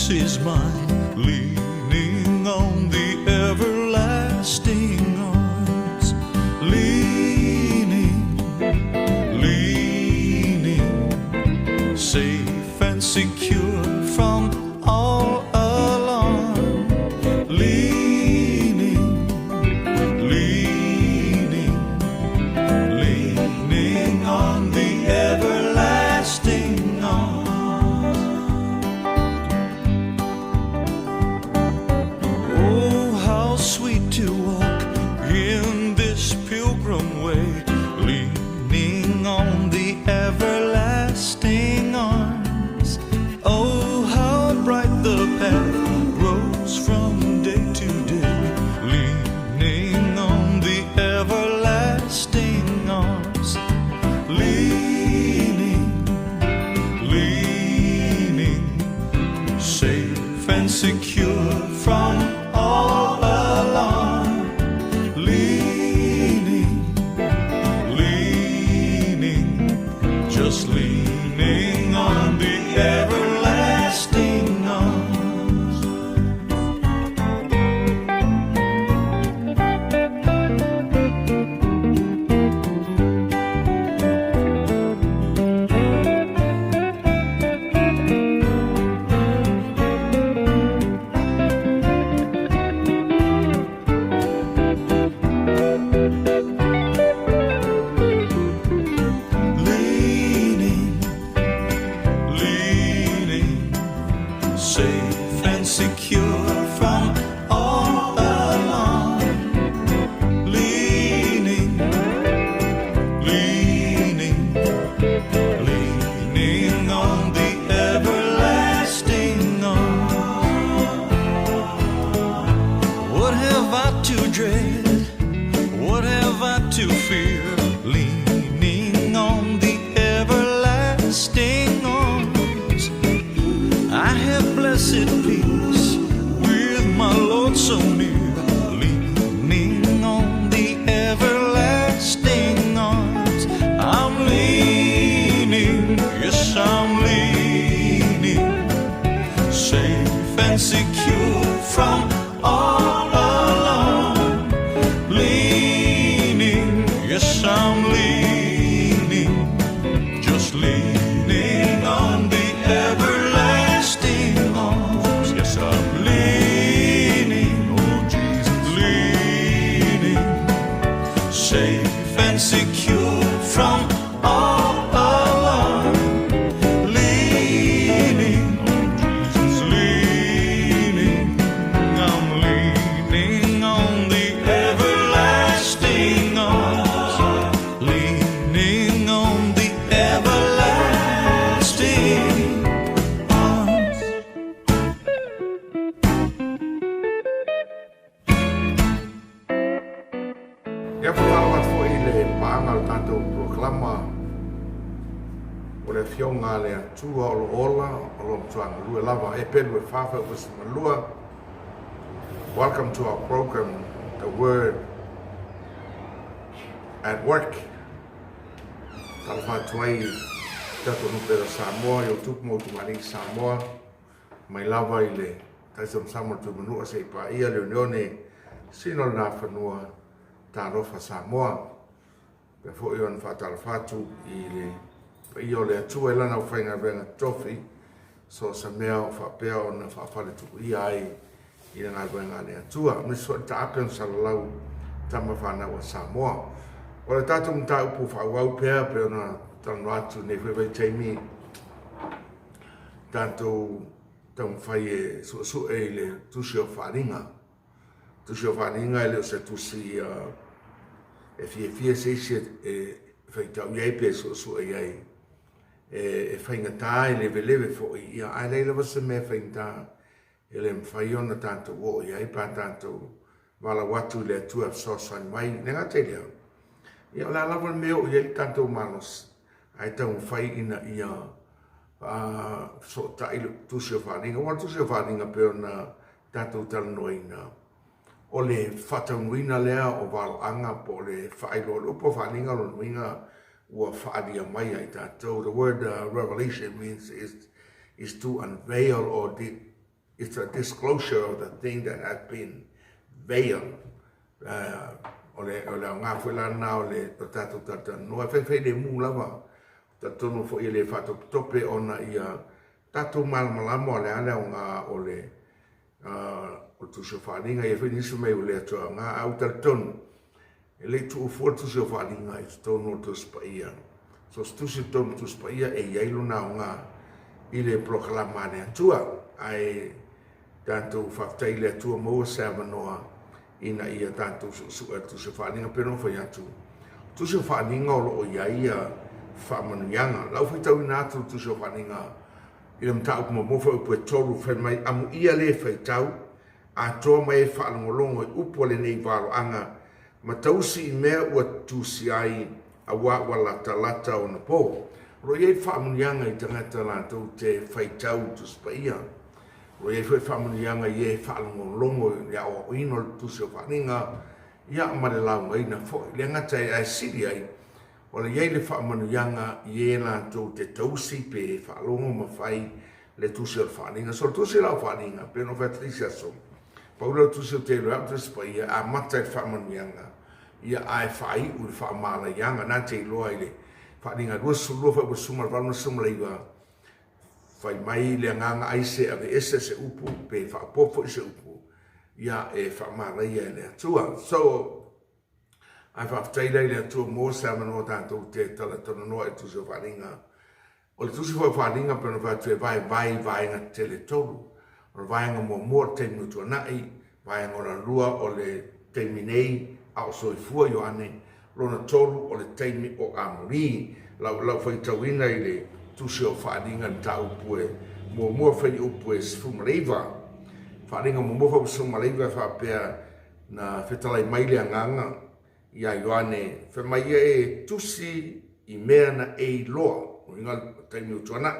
Peace is mine, leaning on the everlasting arms. Leaning, leaning, safe and secure from all alarm. Leaning, leaning, leaning on the everlasting arms. Oh, how sweet to walk in this pilgrim way, leaning on the everlasting arms. Oh, how bright the path grows from day to day, leaning on the everlasting arms. Leaning, leaning, safe and secure from all alarm. Leaning, leaning, just leaning on the everlasting arms. Leaning, leaning, safe and secure from all alarm. Leaning, leaning, leaning on the everlasting arm. What have I to dread? What have I to fear? Leaning on the everlasting arms. I have blessed peace with my Lord so near. Leaning on the everlasting arms. I'm leaning, yes, I'm leaning, safe and secure from all alarm. Leaning, yes, I'm leaning, just leaning on the everlasting arms. Yes, I'm leaning, oh Jesus, leaning, safe and secure from all alarm. Leaning, oh Jesus, leaning, I'm leaning on the everlasting arms. Leaning on the everlasting arms. Ia faatalofa atu foi i le paaga o le tatou polokalama o le Afioga a le Atua o lo o ola, o lo o matua galue lava e pelu e fa fa upu ma lua. Welcome to our program, The Word at Work. Talofa atu ai i tatou nupera Samoa, i ou tupu ma ou tamalii Samoa, mai lava i le taisamasama o le Tuimanua seia paia le oneone sina o le Nafanua, talofa Samoa. Pea foi ona faatalofa atu i le paia o le Atua i lana aufaigaluega totofi, so o se mea o faapea ona faafaletuuia ai i le galuega a le Atua. Aemaise foi le taape ona salalau tama fanau a Samoa. O le tatou mataupu faaauau pea pei ona talanoa atu nei foi vaitaimi tatou taumafai e suesue i le tusi o Faaaliga. Tusi o Faaaliga e le o se tusi e fiafia se isi e faitau i ai pe suesue i ai. E faigata, e leveleve foi, ia, ae leai lava se mea faigata e le mafai ona tatou oo i ai pe a tatou valaau atu i le Atua e fesoasoani mai. E le gata i lea, ia o le a lava le mea e oo i ai le tatou malosi, ae taumafai ina ia fesootai le Tusi o Faaaliga. Aua o le Tusi o Faaaliga pei ona tatou talanoaina, o le faataunuuina lea o valoaga po o le faailoa. O le upu o faaaliga o lona uiga ua faaalia mai ia i tatou. The word revelation means is to unveil or It's a disclosure of the thing that has been veiled. O le aoga foi la lena o le tatou talatalanoa, e faifailemu lava, talitonu foi e le faatopetope ona ia tatou malamalama o le a le aoga o le Tusi o Faaaliga. E i ai foi nisi mea ua le atu aoga, ae ou talitonu e le i tuufua le Tusi o Faaaliga i totonu o le Tusi Paia. So se tusi i totonu o le Tusi Paia e i ai lona aoga i le polokalama a le Atua. Ae tatou faafetai i le Atua maua se avanoa ina ia tatou suesue le Tusi o Faaaliga. Pei ona ou fai atu, o Tusi o Faaaliga o lo o i ai ia faamanuiaga. O lau faitauina atu le Tusi o Faaaliga i le mataupu muamua fuaiupu e 3, fai mai, Amuia le faitau, atoa mai e faalogologo i upu o lenei valoaga, ma tausi i mea ua tusi ai, auā ua latalata ona po. O lo o i ai faamanuiaga i tagata latou te faitau i Tusi Paia. O lo o i ai foi faamanuiaga i e faalogologo i le aoaoina o le Tusi o Faaaliga, ia ma le laugaina foi. E le gata ae sili ai, o le i ai le faamanuiaga i e latou te tausi pe faalogo ma fai le Tusi o le Faaaliga. So o le Tusi la o Faaaliga, pei ona ou fai atu i le isi aso, pau lea o le Tusi ou te iloa ai au Tusi Paia, e amata i le faamanuiaga, ia ae faaiu i le faamalaiaga. Na te iloa i le Faaaliga 22 fuaiupu 18 ma le 19, fai mai le agaga aise aveese se upu pe faaopoopo foi se upu, ia e faamalaia e le Atua. So, ae faafetai la i le Atua mo se avanoa tatou te talatalanoa i le Tusi o Faaaliga. O le Tusi foi o Faaaliga pei ona fai atu e vaevae i vaega tetele e tolu. O le vaega muamua o le taimi ua tuanai, vaega lona lua o le taimi nei a o soifua Ioane, lona tolu o le taimi o amuli. Lau lau faitauina i le Tusi o Faaaliga i le mataupu e muamua fuaiupu e 19. Faaaliga muamua fuaiupu 19 e faapea, Na fetalai mai le Agaga iā Ioane, fai mai ia e tusi i mea na e iloa, uiga le taimi o tuanai,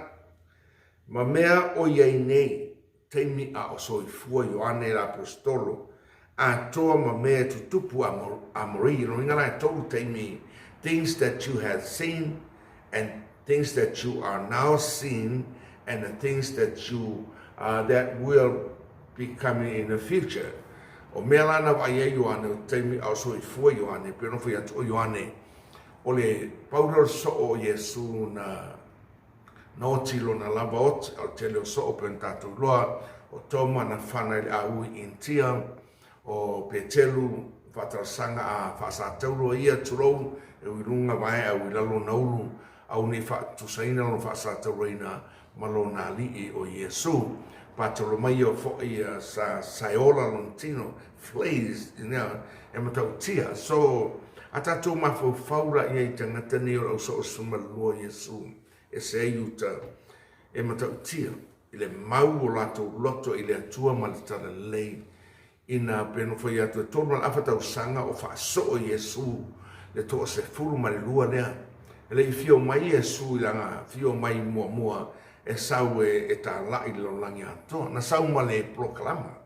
ma mea o i ai nei, taimi a o soifua Ioane le Aposetolo, atoa ma mea e tutupu amori, lona uiga la e tolu taimi, things that you have seen and things that you are now seeing and the things that you that will be coming in the future. O mea la na vaai ai Ioane o taimi a o soifua Ioane, pei ona fai atu o Ioane, o le pau lea o le soo o Iesu na na oti lona lava oti, a o le tele o soo pei ona tatou iloa, o Toma na fana i le aui Initia, o Petelu faatalasaga a faasatauro ia, tulou, e ui luga vae a ui lalo ona ulu, aua ne i faatusaina lona faasatauroina ma lona Alii o Iesu. Patolomaio foi sa saeola lona tino, flays, e matautia. So, a tatou mafaufau la i ai i tagata nei o le ausoosuma lua o Iesu, ese ai uta, e matautia i le mau o latou loto i le Atua ma le Talalelei, ina pe nofo ia atu e tolu ma le afa tausaga o faasoo Iesu le toasefulu ma le lua lea. E le i fio mai Iesu i lana fio mai muamua e sau e talai i le lalolagi atoa. Na sau ma le polokalama.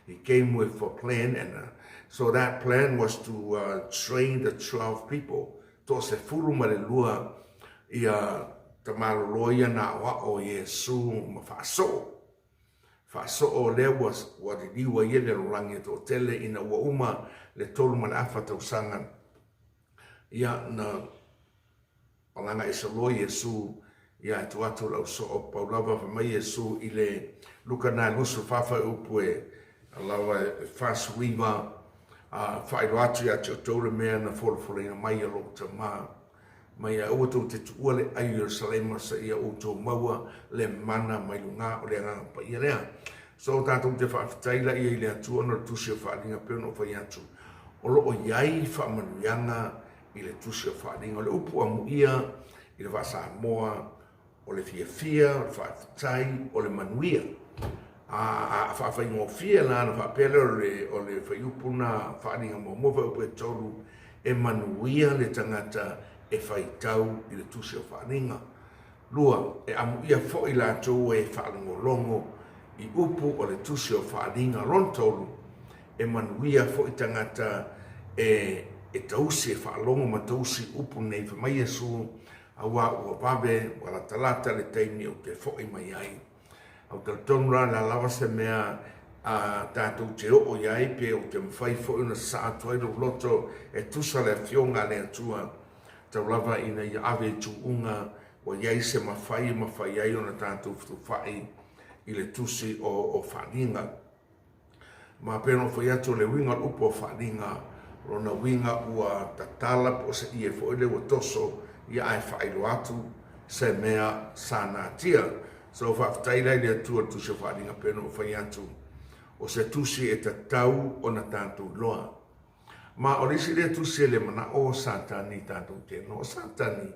He came with a plan and so that plan was to train the 12 people. Toasefulu ma le lua ia tamalolo ia na aoao Iesu ma faasoo. Faasoo lea ua ua liliu ai e le lalolagi e toatele ina ua uma le 3.5 tausaga, ia na malaga ese loa Iesu, ia e tuu atu lau soo pau lava fai mai Iesu i le Luka na 24 fuaiupu e lava e 49, a faailoa atu ia te outou le mea na folafolaina mai e lou Tama. Mai aua tou te tuua le ai o Ierusalema seia outou maua le mana mai luga o le Agaga Paia lea. So tatou te faafetai la ia i le Atua ona o le Tusi o Faaaliga pei ona ou fai atu, o lo o i ai faamanuiaga i le Tusi o Faaaliga. O le upu amuia i le Faa-Samoa, o le fiafia, o le faafetai, o le manuia. A, a faafaigofie la ona faapea lea o le, o le fuaiupu na faaaliga muamua, fuaiupu e tolu, e manuia le tagata e faitau i le tusi o faaaliga. Lua, e amuia foi latou e faalogologo i upu o le tusi o faaaliga. Lona tolu, e manuia foi tagata e, e tausi, e faalogo ma tausi upu nei. Fai mai Iesu, Aua ua vave, ua latalata le taimi ou te foʻi mai ai. Ou te talitonu la o le a lava se mea a tatou te oo i ai pe ou te mafai foi ona sasaa atu ai lou loto e tusa le Afioga a le Atua, tau lava ina ia ave i tuuga ua i ai se mafai e mafai ai ona tatou fetufaai i le tusi o Faaaliga. Ma pei ona ou fai atu, o le uiga o le upu o faaaliga, o lona uiga ua tatala po o se ie foi lea ua toso, ia ae faailoa atu se mea sa natia. So faafetai la i le Atua i le tusi o faaaliga pei ona ou fai atu, o se tusi e tatau ona tatou iloa. Ma o le isi lea tusi e le manao o Satani tatou te iloa, o Satani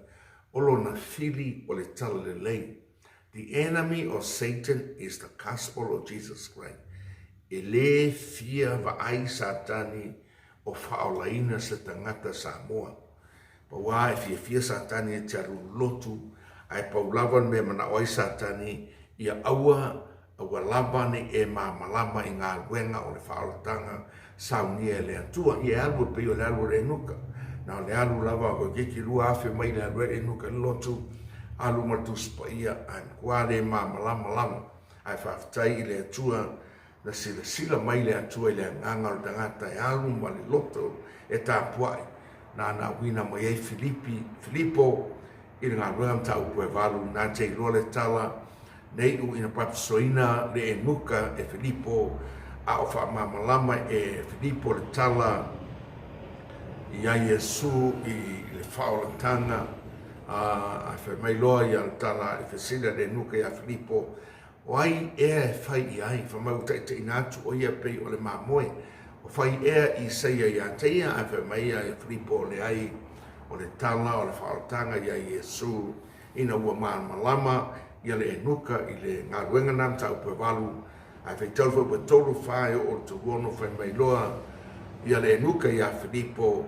o lona fili o le talalelei. The enemy of Satan is the gospel of Jesus Christ. E lē fia vaai Satani o faaolaina se tagata Samoa. Pau a e fiafia Satani e te alu lotu, ae pau lava le mea e manao ai Satani ia aua aua lava ne i e malamalama i galuega o le faaolataga saunia e le Atua. Ia e alu e pei o le alu o le Enuka. Na o le alu lava o Kekeki 2000 mai le alu ai le Enuka i le lotu, alu ma le Tusi Paia, ae matua le malamalama lava. Ae faafetai i le Atua, na silasila mai le Atua i le agaga o le tagata e alu ma le loto e tapuai, nana auina mai ai Filipi, Filipo, i le galuega mataupu e valu, na te iloa le tala, na iu ina batisoina le enuka e Filipo, a o faamalamalama e Filipo le tala iā Iesu i le faaolataga, a fai mai loa ia le tala i fesili a le enuka iā Filipo, O ai ea e fai i ai? Fai mai ua taitaiina atu o ia pei o le mamoe. O fai ea Isaia iā te ia? Ae fai mai ia Filipo, Leai, o le tala o le faaolataga iā Iesu, ina ua malamalama ia le enuka i le galuega na mataupu e valu, ae faitau foi ua tolu fa e oo i le toluono, fai mai loa ia le enuka iā Filipo,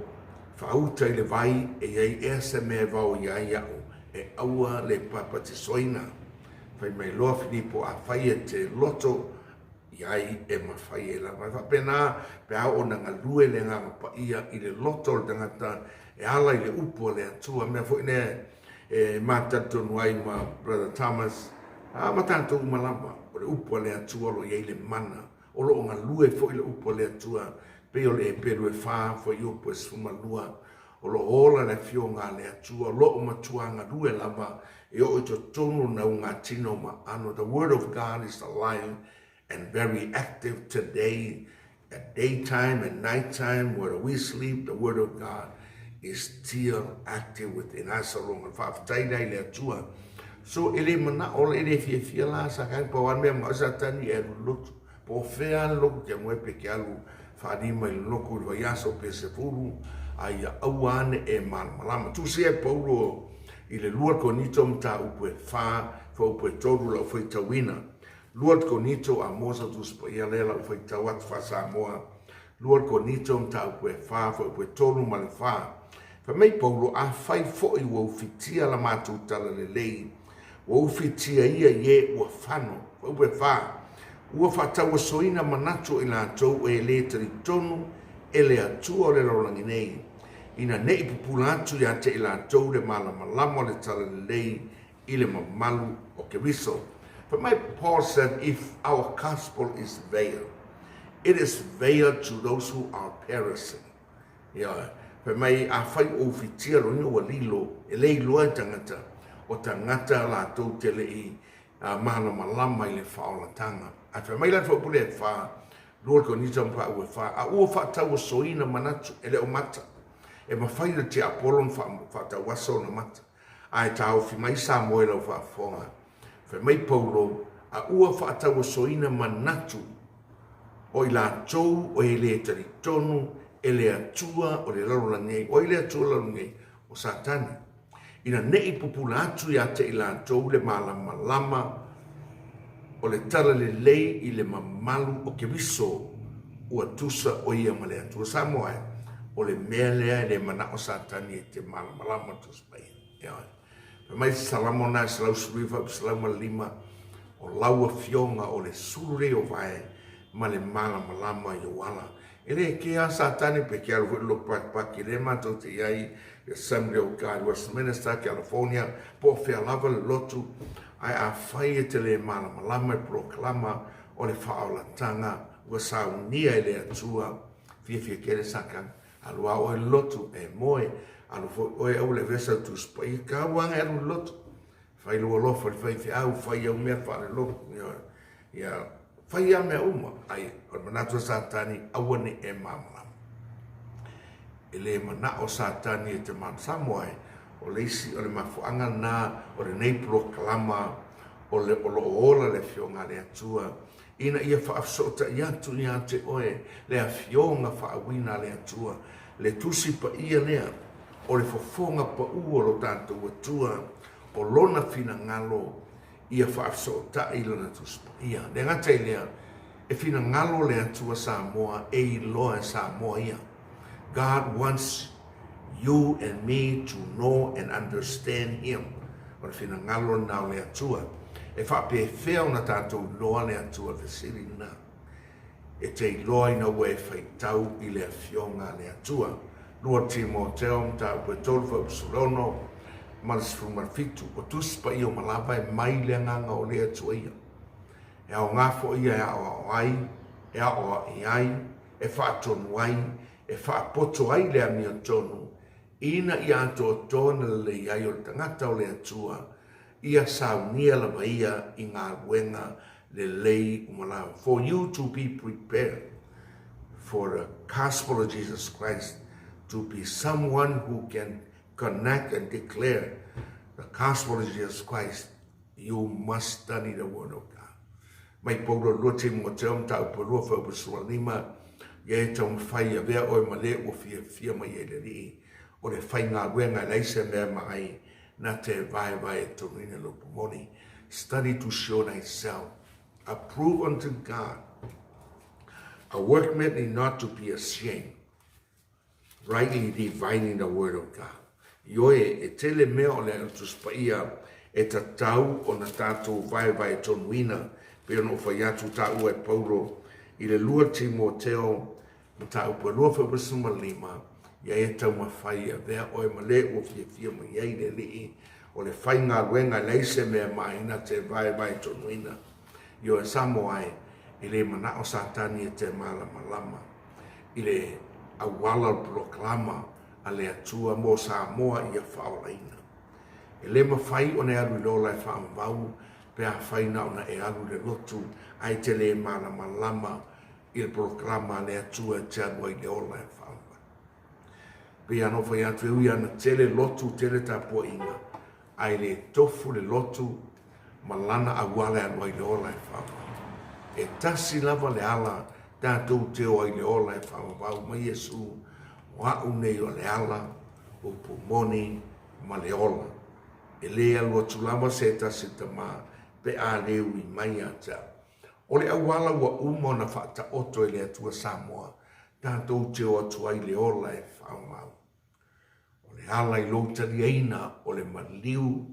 Faauta i le vai, e i ai ea se mea e vaoia ai iaʻu, e aua le papatisoina. Fai mai loa Filipo, Afai e te loto i ai, e mafai ai lava. E faapena pe a oo ina galue le Agaga Paia i le loto o le tagata e ala i le upu a le Atua. Mea foi lea e matalitonu ai ma Brother Thomas, a ma tatou uma lava, o le upu a le Atua o lo o i ai le mana. O lo o galue foi le upu a le Atua, pei o le Eperu e fa, fuaiupu e 12, O lo o ola le Afioga a le Atua, o lo o matua galue lava e oo i totonu o naugatino ma ano. The word of God is alive and very active today at daytime and nighttime, whether we sleep, the word of God is still active within us. O lo faafetai la i le Atua. So e le manao, e le fiafia la sa kai pa wan mea ma Satani e alu lotu. Po o fea le loku ke moe pe ke alu faalima i le loku i le vaiaso pe sefulu, a ia aua ane e malamalama. Tusia e Paulo i le lua Korinito mataupu e fa, fuaiupu e tolu lau faitauina. Lua Korinito a Mosa Tusi Paia lea lau faitau atu faa-Samoa. Lua Korinito mataupu e fa, fuaiupu e tolu ma le fa. Fai mai Paulo, Afai foi ua ufitia la matou talalelei, ua ufitia ia i e ua fano. Fuaiupu e fa, Ua faatauasoina manatu o i latou e le talitonu e le Atua o le lalolagi nei, ina ne i pupula atu ia te i latou le malamalama o le talalelei i le mamalu o Keriso. Fai mai Paul said, If our gospel is veiled, it is veiled to those who are perishing. Ioe. Fai mai, afai ua ufitia lona ua lilo, e le iloa e tagata, o tagata latou te le i malamalama i le faaolataga. Ae fai mai la le fuaiupu lea e fa, lua le Korinito ma paau e fa, a ua faatauasoina manatu, e le o mata. E mafai e le tiapolo ona faatauaso ona mata. Ae taofi mai Samoa i lau faafofoga. Fai mai Paulo, a ua faatauasoina manatu o i latou o e le talitonu e le Atua o le lalolagi nei. O ai le Atua o le lalolagi nei? O Satani. Ina ne i pupula atu ia te i latou le malamalama o le talalelei i le mamalu o Keriso, ua tusa o ia ma le Atua. Samoa e, o le mea lea e le manao Satani e te malamalama tusa mai ai. Fai mai se Salamo na e 119, O lau Afioga o le sulu lei o vae ma le malamalama i ou ala. E le kea a Satani pe ke alu foi le lotu pakipaki lea matou te i ai, le Assembly of God Westminster, California, po o fea lava le lotu. Ae afai e te le malamalama i polokalama o le faaolataga ua saunia e le Atua, fiafia tele Satani, alu lava oe i le lotu, e moe, alu foi oe aua le avea sau Tusi Paia, tau lava e alu i le lotu, fai lou alofa i le faifeau, fai au mea faalelotu, ioe, ia, fai lava mea uma, ae o le manatu o Satani, aua ne i e malamalama. E le manao Satani e te malamalama. Samoa e, o le isi, o le mafuaaga lena o lenei polokalama o le o lo o ola le Afioga a le Atua, ina ia faafesootai atu ia te oe le Afioga faauuina a le Atua, le Tusi Paia lea o le fofoga pau o lo tatou Atua, o Lona finagalo ia faafesootai Lana Tusi Paia. Le gata i lea, e finagalo le Atua Samoa e iloa e Samoa ia. God wants you and me to know and understand Him. O le finagalo lena o le Atua. E faapefea ona tatou iloa le Atua? Le fesili lena. E te iloa ina ua e faitau i le Afioga a le Atua. 2 Timoteo, mataupu e 3, fuaiupu 16 ma le 17. O Tusi Paia uma lava e mai le Agaga o le Atua ia. E aoga foi ia e aoao ai, e aoaʻi ai, e faatonu ai, e faapoto ai le amiotonu, ina ia atoatoa ona lelei ai o le tagata o le Atua, ia saunia lava ia i galuega lelei uma lava. For you to be prepared for the gospel of Jesus Christ, to be someone who can connect and declare the gospel of Jesus Christ, you must study the word of God. Mai Paulo 2 Timoteo mataupu e 2 fuaiupu 15, Ia e taumafai e avea oe ma le ua fiafia mai ai le Alii, o le faigaluega e leai se mea ma ai na te vaevaetonuina le upu moni. Study to show thyself approved unto God, a workman need not to be ashamed, rightly dividing the word of God. Ioe, e tele mea o le Tusi Paia e tatau ona tatou vaevaetonuina, pei ona ou fai atu taua e Paulo i le 2 Timoteo mataupu e 2:15, ia e taumafai e avea oe ma le ua fiafia mai ai le Alii, o le faigaluega e leai se mea maina te vaevaetonuina. Ioe, Samoa e, e le manao Satani e te malamalama i le auala o le polokalama a le Atua mo Samoa ia faaolaina. E le mafai ona e alu i le ola e faavavau pe afai na ona e alu i le lotu ae te le malamalama i le polokalama a le Atua e te alu ai i le ola e faavavau. Pei lava ona ou fai atu, e ui lava ina tele lotu, tele tapuaiga, ae le tofu le lotu ma lana auala e alu ai i le ola e faavavau. E tasi lava le ala tatou te o ai i le ola e faavavau mai Iesu, o a'u nei o le ala, upu moni, ma le ola. E le alu atu lava se tasi i le Tama pe a le ui mai ia te au. O le auala ua uma ona faataoto e le Atua Samoa tatou te o atu ai i le ola e faavavau. O le ala i lou taliaina o le maliu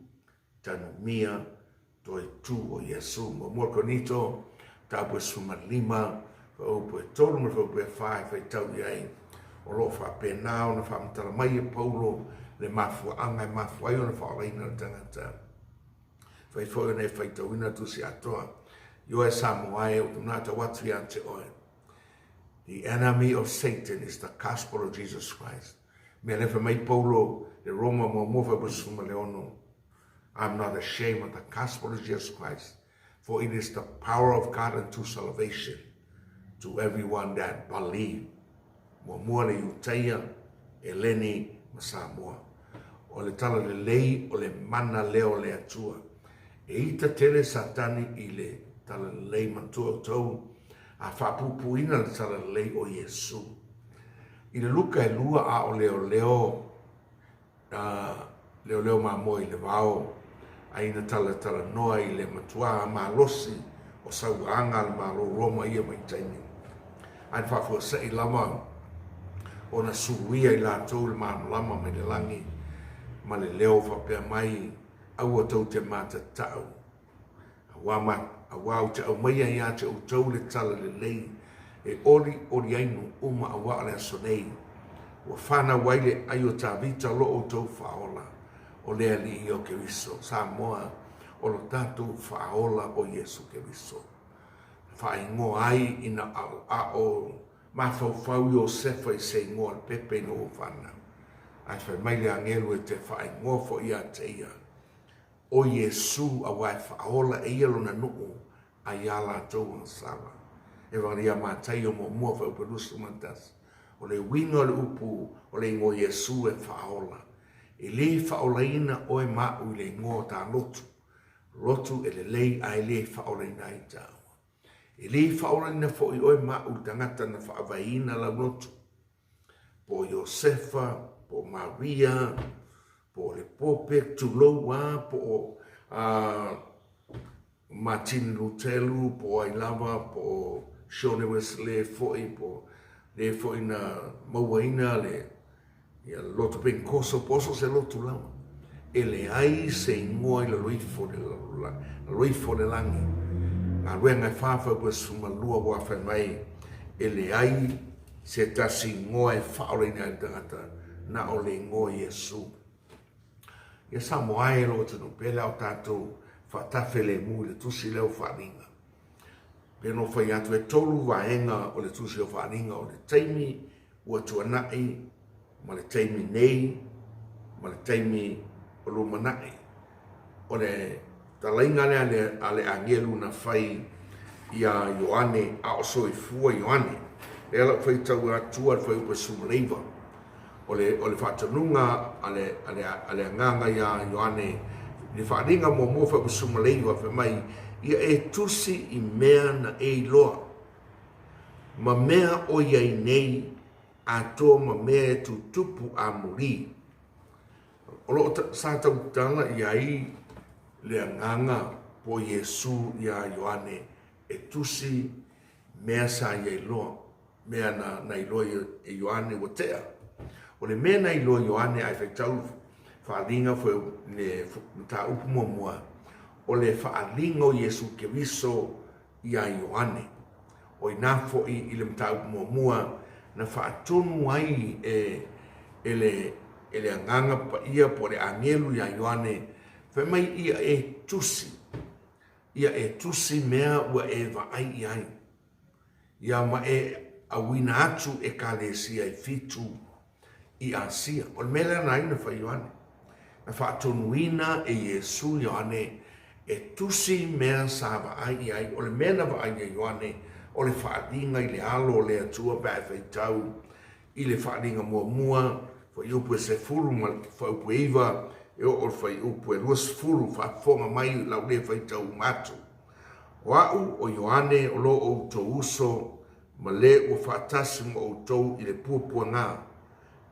tanumia toe tū o Iesu. Muamua Korinito, mataupu e 15, fuaiupu e 3 ma le fuaiupu e 4 e faitau i ai, o lo o faapena ona faamatala mai e Paulo le mafuaaga e mafua ai ona faaolaina le tagata. Fai foi ona e faitauina Tusi Atoa. Ioe Samoa e, ou te manatu atu ia te oe. The enemy of Satan is the gospel of Jesus Christ. Mea lea fai mai Paulo le Roma muamua fuaiupu 16, I'm not ashamed of the gospel of Jesus Christ, for it is the power of God unto salvation to everyone that believe. Muamua le Iutaia, Eleni ma Samoa. O le tala lelei o le mana lea o le Atua. E ita tele Satani i le tala lelei manatua outou a faapuupuuina le tala lelei o Iesu. I le Luka e 2 a o leoleo leoleo mamoe i le vao, a ina talatalanoa i le matuā malosi o sauaga a le Malo Roma i ia vaitaimi. A na faafuasei lava ona suluia i latou le malamalama mai le lagi ma le leo faapea mai, Aua tou te matatau. Aua ma, aua ou te aumaia ia te outou le tala lelei e olioli ai nuu uma aua o le aso nei ua fanau ai le ai o Tavita lo outou Faaola, o le Alii o Keriso. Samoa. o lo tatou Faaola o Iesu Keriso. Na faaigoa ai ina aoao mafaufau Iosefa i se igoa o le pepe ina ua fanau. Ae fai mai le agelu e te faaigoa foi ia te ia, o Iesu aua e faaola e ia lona nuu ai iā latou agasala. Evangelia Mataio muamua fuaiupu e 21. O le uiga o le upu o le igoa Iesu e faaola. E le faaolaina oe ma au i le igoa o ta lotu. Lotu e lelei ae le faaolaina ai taua. E le faaolaina foi oe ma au i le tagata na faavaeina lau lotu. Po o Iosefa, po o Maria, po o le Pope, tulou a, po o Matini Lutelu, po o ai lava, po o Sione Wesley foi, po o le foi na mauaina le ia, lotu Pentekoso, po o so o se lotu lava. E leai se igoa i lalo ifo lalo ifo o le lagi. Galuega e fa fuaiupu e 12 ua fai mai, e leai se tasi igoa e faaolaina ai le tagata, na o le igoa Iesu. Ia Samoa e lou atunuu pele a o tatou faatafelemu i le tusi lea o Faaaliga. Pe no fai atu e tolu vaega o le tusi o Faaaliga o le taimi ua tuanai ma le taimi nei ma le taimi o lumanai. O le talaiga lea a le agelu na fai iā Ioane a o soifua Ioane. Lea lau faitau atua le fuaiupu e 19. O le, o le faatonuga a le, a le, a le Agaga iā Ioane i le faaaliga muamua fuaiupu 19 fai mai, Ia e tusi i mea na e iloa, ma mea o i ai nei, atoa ma mea e tutupu amuli. O lo o sa tautala i ai le Agaga po o Iesū iā Ioane e tusi mea sa ia iloa, mea na, na iloa e Ioane ua tea. O le mea na iloa Ioane ae faitau faaaliga foi le mataupu muamua, o le faaaliga o Iesu Keriso iā Ioane. O inā foi i le mataupu muamua na faatonu ai e, e le, e le Agaga Paia po o le agelu iā Ioane, fai mai ia e tusi, ia e tusi mea ua e vaai i ai, ia ma e auina atu Ekalesia e fitu i Asia. O le mea lea na ai na fai Ioane. Na faatonuina e Iesu Ioane e tusi mea sa vaai i ai. O le mea na vaai ai Ioane, o le faaaliga i le alo o le Atua pe a e faitau i le faaaliga muamua, fuaiupu e 10 ma le fuaiupu e 9, e oo i le fuaiupu e 20, faafofoga mai lau le faitau uma atu. O au, o Ioane, o lo outou uso, ma le ua faatasi ma outou i le puapuaga,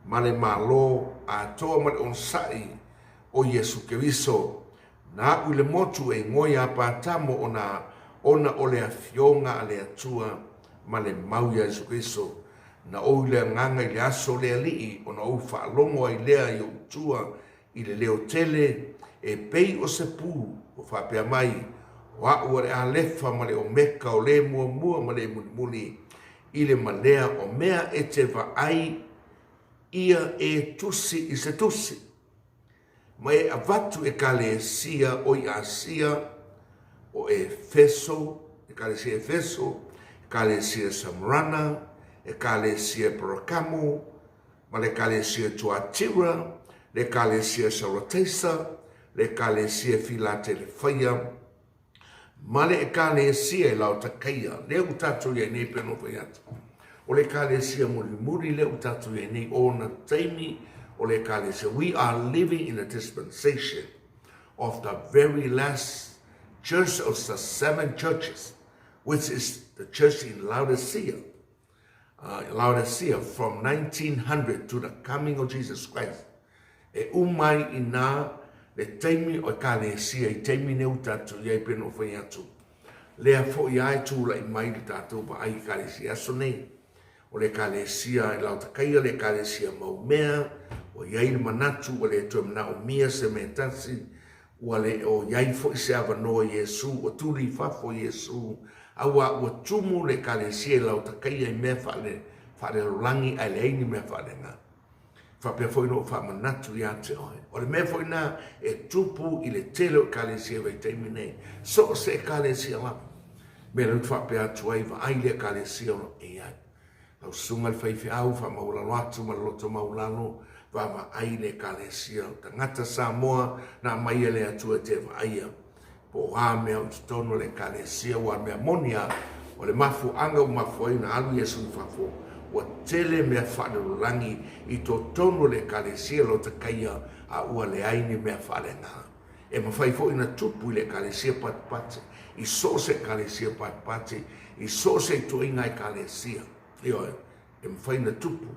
ma le Malo atoa ma le onosai o Iesu Keriso, na aʻu i le motu e igoa iā Patamo ona ona o le Afioga a le Atua ma le mau iā Iesu Keriso, na ou i le Agaga i le aso o le Alii ona ou faalogo ai lea i oʻu tua i le leo tele e pei o se pū ua faapea mai, O aʻu o le Alefa ma le Omeka, o le muamua ma le mulimuli, i le malea o mea e te vaai ia e tusi i se tusi, ma e avatu Ekalesia o i Asia, o Efeso, Ekalesia Efeso, Ekalesia Samarana, Ekalesia Perakamo, ma le Ekalesia Tuatira, le Ekalesia Saroteisa, le Ekalesia Filatelefaia, ma le Ekalesia e Laotakaia, lea ua tatou i ai nei pei ona fai atu. O le Ekalesia mulimuli lea ua tatou i ai nei, ona taimi o le Ekalesia. We are living in a dispensation of the very last church of the seven churches, which is the church in Laodicea. Laodicea from 1900 to the coming of Jesus Christ. E uma ai i nā le taimi o Ekalesia i taimi nei ua tatou i ai pei ona ou fai atu. Lea foi a e tulai mai le tatou vaai i Ekalesia aso nei. O le Ekalesia i Laotakaia le Ekalesia mau mea, ua i ai le manatu ua le toe manaomia se mea tasi, Ua le o i ai foi se avanoa i Iesu, ua tuli i fafo Iesu, auā ua tumu le Ekalesia i Laotakaia i mea faale, faalelalolagi ae leai ni mea faaleagaga. Faapea foi ona ou faamanatu ia te oe. O le mea foi lena e tupu i le tele o Ekalesia i vaitaimi nei, so o se Ekalesia lava. Mea lea ou te faapea atu ai, vaai le Ekalesia o lo o e i ai. Lau susuga i le faifeau, faamaualalo atu ma le loto maualalo, vaavaai le Ekalesia o tagata Samoa na aumai e le Atua e te vaaia. Po o a mea o i totonu o le Ekalesia, aua o le mea moni lava, o le mafuaaga ua mafua ai ona alu Iesu i fafo, ua tele mea faalelolagi i totonu o le Ekalesia lotakaia a ua leai ni mea faaleagaga. E mafai foi ona tupu i le Ekalesia patipati, i so o se Ekalesia patipati, i so o se ituaiga Ekalesia. Ioe, e mafai ona tupu.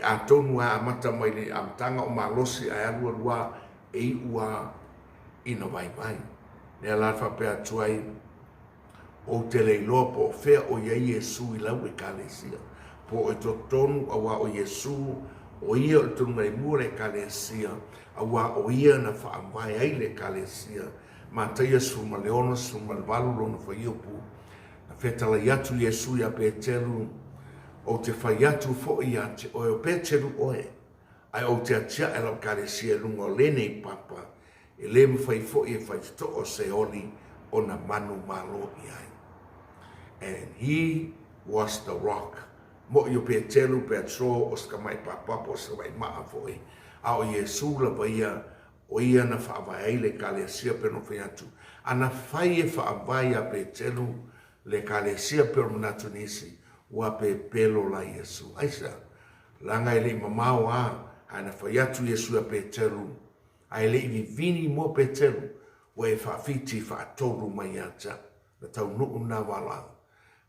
Atonu a amata mai le amataga o malosi ae alu alu a e iu a ina vaivai. Lea la faapea atu ai, ou te le iloa po o fea o i ai Iesu i lau Ekalesia, po o i totonu auā o Iesu, o ia o le tonumaimua o le Ekalesia, auā o ia na faavae ai le Ekalesia. Mataia 16, 18 lona fuaiupu. Na fetalai atu Iesu iā Peteru, Ou te fai atu foi iā te oe, o Peteru oe, ae ou te atiaʻe lau Ekalesia i luga o lenei papa, e le mafai foi e faitotoo se oli ona manu malo i ai. And he was the rock. Moʻi o Peteru, Petro, o se tamai papa po o se tamai maa foi, a o Iesu lava ia, o ia na faavae ai le Ekalesia pei ona fai atu. A na fai e faavae iā Peteru le Ekalesia pei ona manatu nisi, ua pepelo la Iesu. Aisea? Leaga e le i mamao a, ae na fai atu Iesu iā Peteru, a e le i vivini mo Peteru, ua e faafiti faatolu mai ia te au. Na taunuu lena valaau.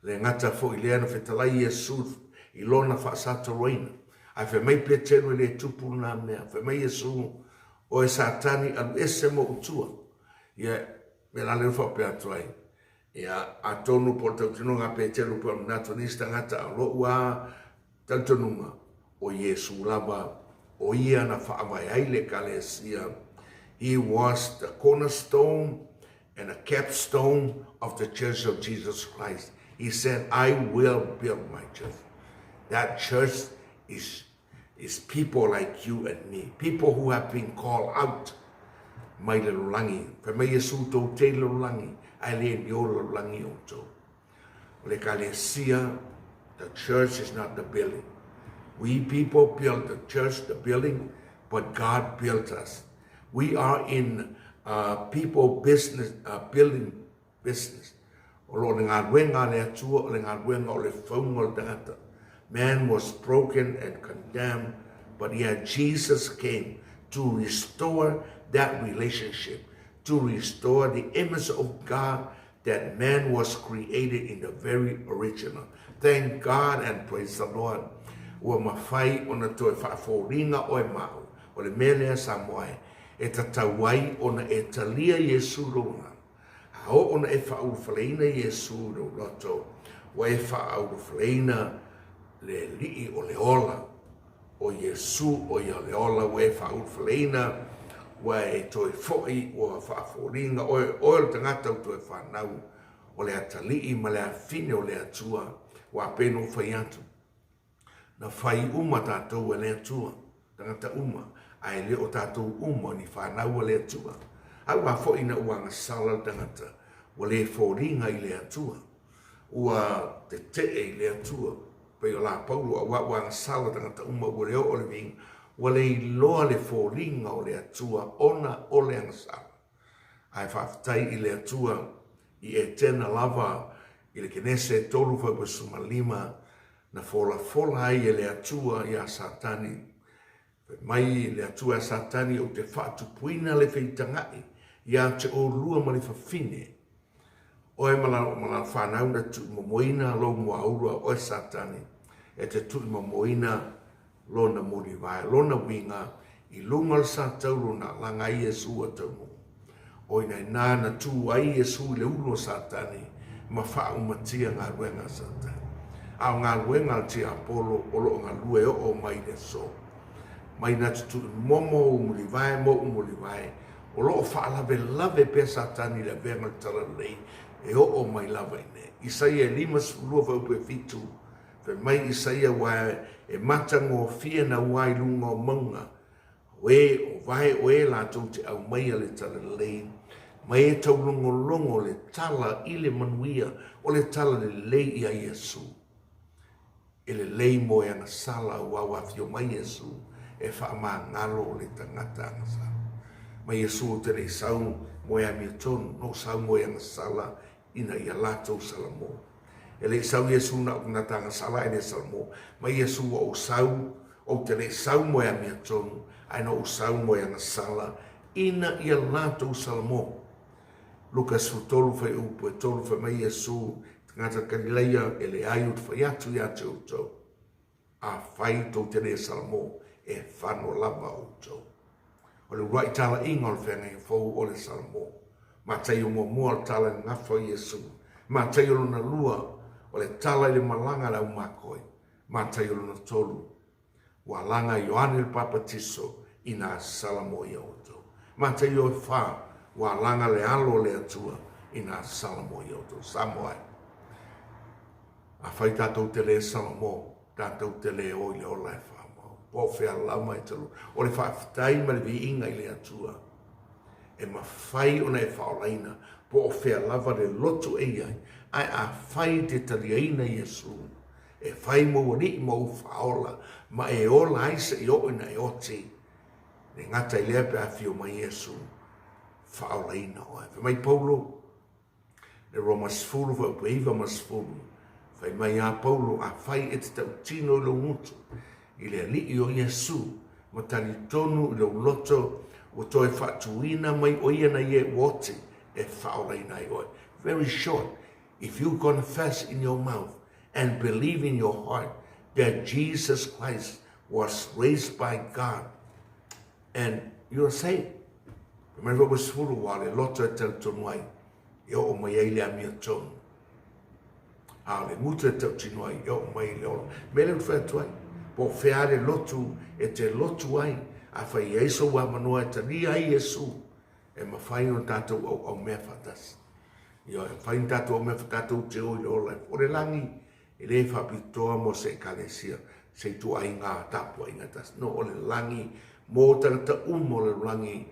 Le gata foi lea na fetalai Iesu i lona faasatoloina. Ae fai mai Peteru e le tupu lena mea. Fai mai Iesu, Oe Satani, alu ese ma ou tua. Ia, mea la lea ua faapea atu ai. Ia, atonu po o le tautinoga a Peteru pei ona manatu nisi tagata, a o lou lava talitonuga, o Iesu lava, o ia na faavae ai le Ekalesia. He was the cornerstone and a capstone of the Church of Jesus Christ. He said, I will build my church. That church is, is people like you and me, people who have been called out mai le lalolagi. Fai mai Iesu, tou te i le lalolagi, ae le ni o le lalolagi outou. O le Ekalesia, the church is not the building. We people build the church, the building, but God built us. We are in uh, people business, uh, building business. O lo o le galuega a le Atua, o le galuega o le fauga o le tagata. Man was broken and condemned, but yet Jesus came to restore that relationship, to restore the image of God that man was created in the very original. Thank God and praise the Lord. Ua mafai ona toe faafoliga oe ma au. O le mea lea Samoa e, e tatau ai ona e talia Iesu i lou agaga. A oo ona e faaulufaleina Iesu i lou loto, ua e faaulufaleina le Alii o le ola. O Iesu o ia o le ola ua e faaulufaleina, ua e toe foi, ua faafoliga oe, oe o le tagata ua toe fanau, o le atalii ma le afine o le Atua, ua pei ona ou fai atu, na fai uma tatou e le Atua, tagata uma, ae le o tatou uma o ni fanau a le Atua. A ua foi ina ua agasala le tagata, ua le foliga i le Atua, ua tetee i le Atua, pei o la Paulo, auā ua agasala tagata uma, ua le oo le viiga, ua le iloa le foliga o le Atua ona o le agasala. Ae faafetai i le Atua i Etena lava i le Kenese 3:15 na folafola ai e le Atua iā Satani. Fai mai le Atua iā Satani, Ou te faatupuina le feitagaʻi iā te olua ma le fafine, oe ma lau fanau na tuumomoina lou muaulu a oe Satani e te tuumomoina lona mulivae, lona uiga i luga o le satauro na alaga ai Iesu ua taunuu. O ina inā na tū ai Iesu i le ulu o Satani ma faaumatia galuega a Satani. A o galuega a le tiapolo o lo o galue oo mai i le aso. Mai na tutuimomo ou mulivae ma ou mulivae, o lo o faalavelave pea Satani i le avega o le talalelei e oo mai lava i nei. Isaia e 52 fuaiupu e 7. Fai mai Isaia aua e matagofie naua i luga o mauga, o e o vae o e latou te aumaia le talalelei, ma e taulogologo le tala i le manuia o le talalelei ia Iesu. E lelei mo e agasala aua ua afio mai Iesu e faamagalo le tagata agasala. Ma Iesu ou te le i sau mo e amiotonu, na ou sau mo e agasala ina ia latou salamo. E le i sau Iesu na o tagata agasala ae le salamo. Ma Iesu ua ou sau, ou te le i sau mo e amiotonu, ae na ou sau mo e agasala ina ia latou salamo. Luka 13 fuaiupu e 3 fai mai Iesu, Tagata Kalilaia, e leai ou te fai atu ia te outou, afai tou te le salamo, e fano lava outou. O le uluai talaiga o le feagaiga fou o le salamo. Mataio muamua o le tala i le gafa o Iesu. Mataio lona lua o le tala i le malaga a le aumakoi. Mataio lona tolu Ua laga Ioane le Papatiso ina salamo ia outou. Mataio e fa, ua laga le Alo o le Atua ina salamo ia outou. Samoa e. Afai tatou te le salamo, tatou te le o i le ola e faamau. Po o fea lava e te O le faafetai ma le viiga i le Atua e mafai ona e faaolaina po o fea lava le loto e i ai, ae afai e te taliaina Iesu, E fai mou alii ma ou faaola, ma e ola ai seia oo ina e oti. Le gata i lea pe afio mai Iesu, faaolaina oe. Fai mai Paulo, le Roma 10 fuaiupu e 9 ma 10, fai mai a Paulo, afai e te tautino i lou gutu i le Alii o Iesu, ma talitonu i lou loto ua toe faatuina mai o ia na ie ua oti e faaolaina ai oe. Very short, if you confess in your mouth and believe in your heart that Jesus Christ was raised by God and you are saved. Fai mai foi sefulu ua le loto e talitonu ai e oo mai ai le amiotonu. A o le gutu e tautino ai e oo mai i le ola. Mea lea ou te fai atu ai, po o fea le lotu e te lotu ai, afai e i ai sou avanoa e talia ai Iesu, e mafai ona tatou auaumea faatasi. Ioe, e mafai ona tatou auaumea tatou te o i le ola. O le lagi, e le faapitoa mo se ekalesia, se ituaiga tapuaiga tasi. No, o le lagi mo tagata uma o le lalolagi,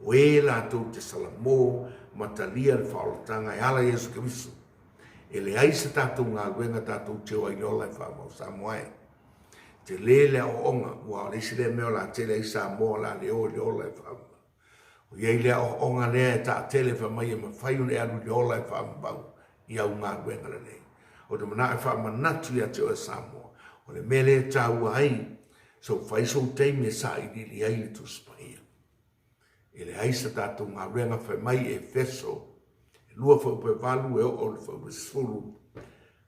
o e latou te salamo ma talia le faaolataga e ala i Iesu Keriso. E leai se tatou galuega tatou te o ai i le ola e faamau Samoa e. Tele le aoaoga, ua o le isi lea mea o le a tele ai Samoa o le a le o i le ola e faamau. O i ai le aoaoga lea e taatele fai mai e mafai ona e alu i le ola e faamau i au galuega lelei. Ou te manao e faamanatu ia te oe Samoa, o le mea lea e taua ai, sou fai sou taimi e sailiili ai le Tusi Paia. E leai sa tatou galuega fai mai e Efeso, e lua fuaiupu e valu e oo i le fuaiupu e 10,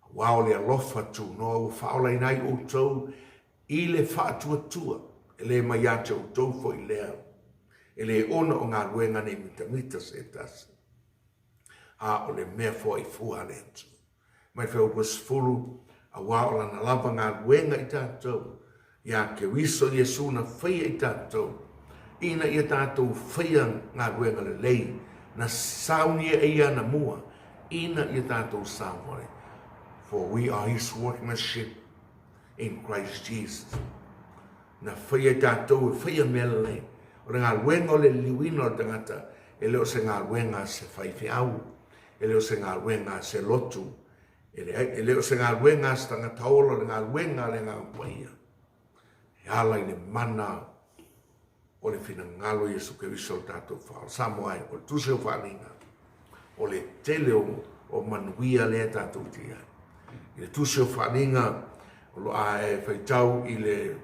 aua o le alofa tunoa ua faaolaina ai outou I le faatuatua, e le mai ia te outou foi lea, e le ona o galuega nei mitamita se tasi, a o le mea foaifua a le Atua. Mai Feupu 10, aua o lana lava galuega i tatou, ia Keriso Iesu na faia i tatou, ina ia tatou faia galuega lelei, na saunia e ia anamua, ina ia tatou savali. For we are his workmanship, in Christ Jesus. Na faia i tatou e faia mea lelei. O le galuega o le liliuina o le tagata, e le o se galuega a se faifeau, e le o se galuega a se lotu, e leai, e le o se galuega a se tagata ola, o le galuega a le Agaga Paia. E ala i le mana o le finagalo o Iesu Keriso o le tatou Faaola. Samoa e, o le tusi o faaaliga, o le tele o, o manuia lea tatou te i ai. I le tusi o faaaliga, o lo a e faitau i le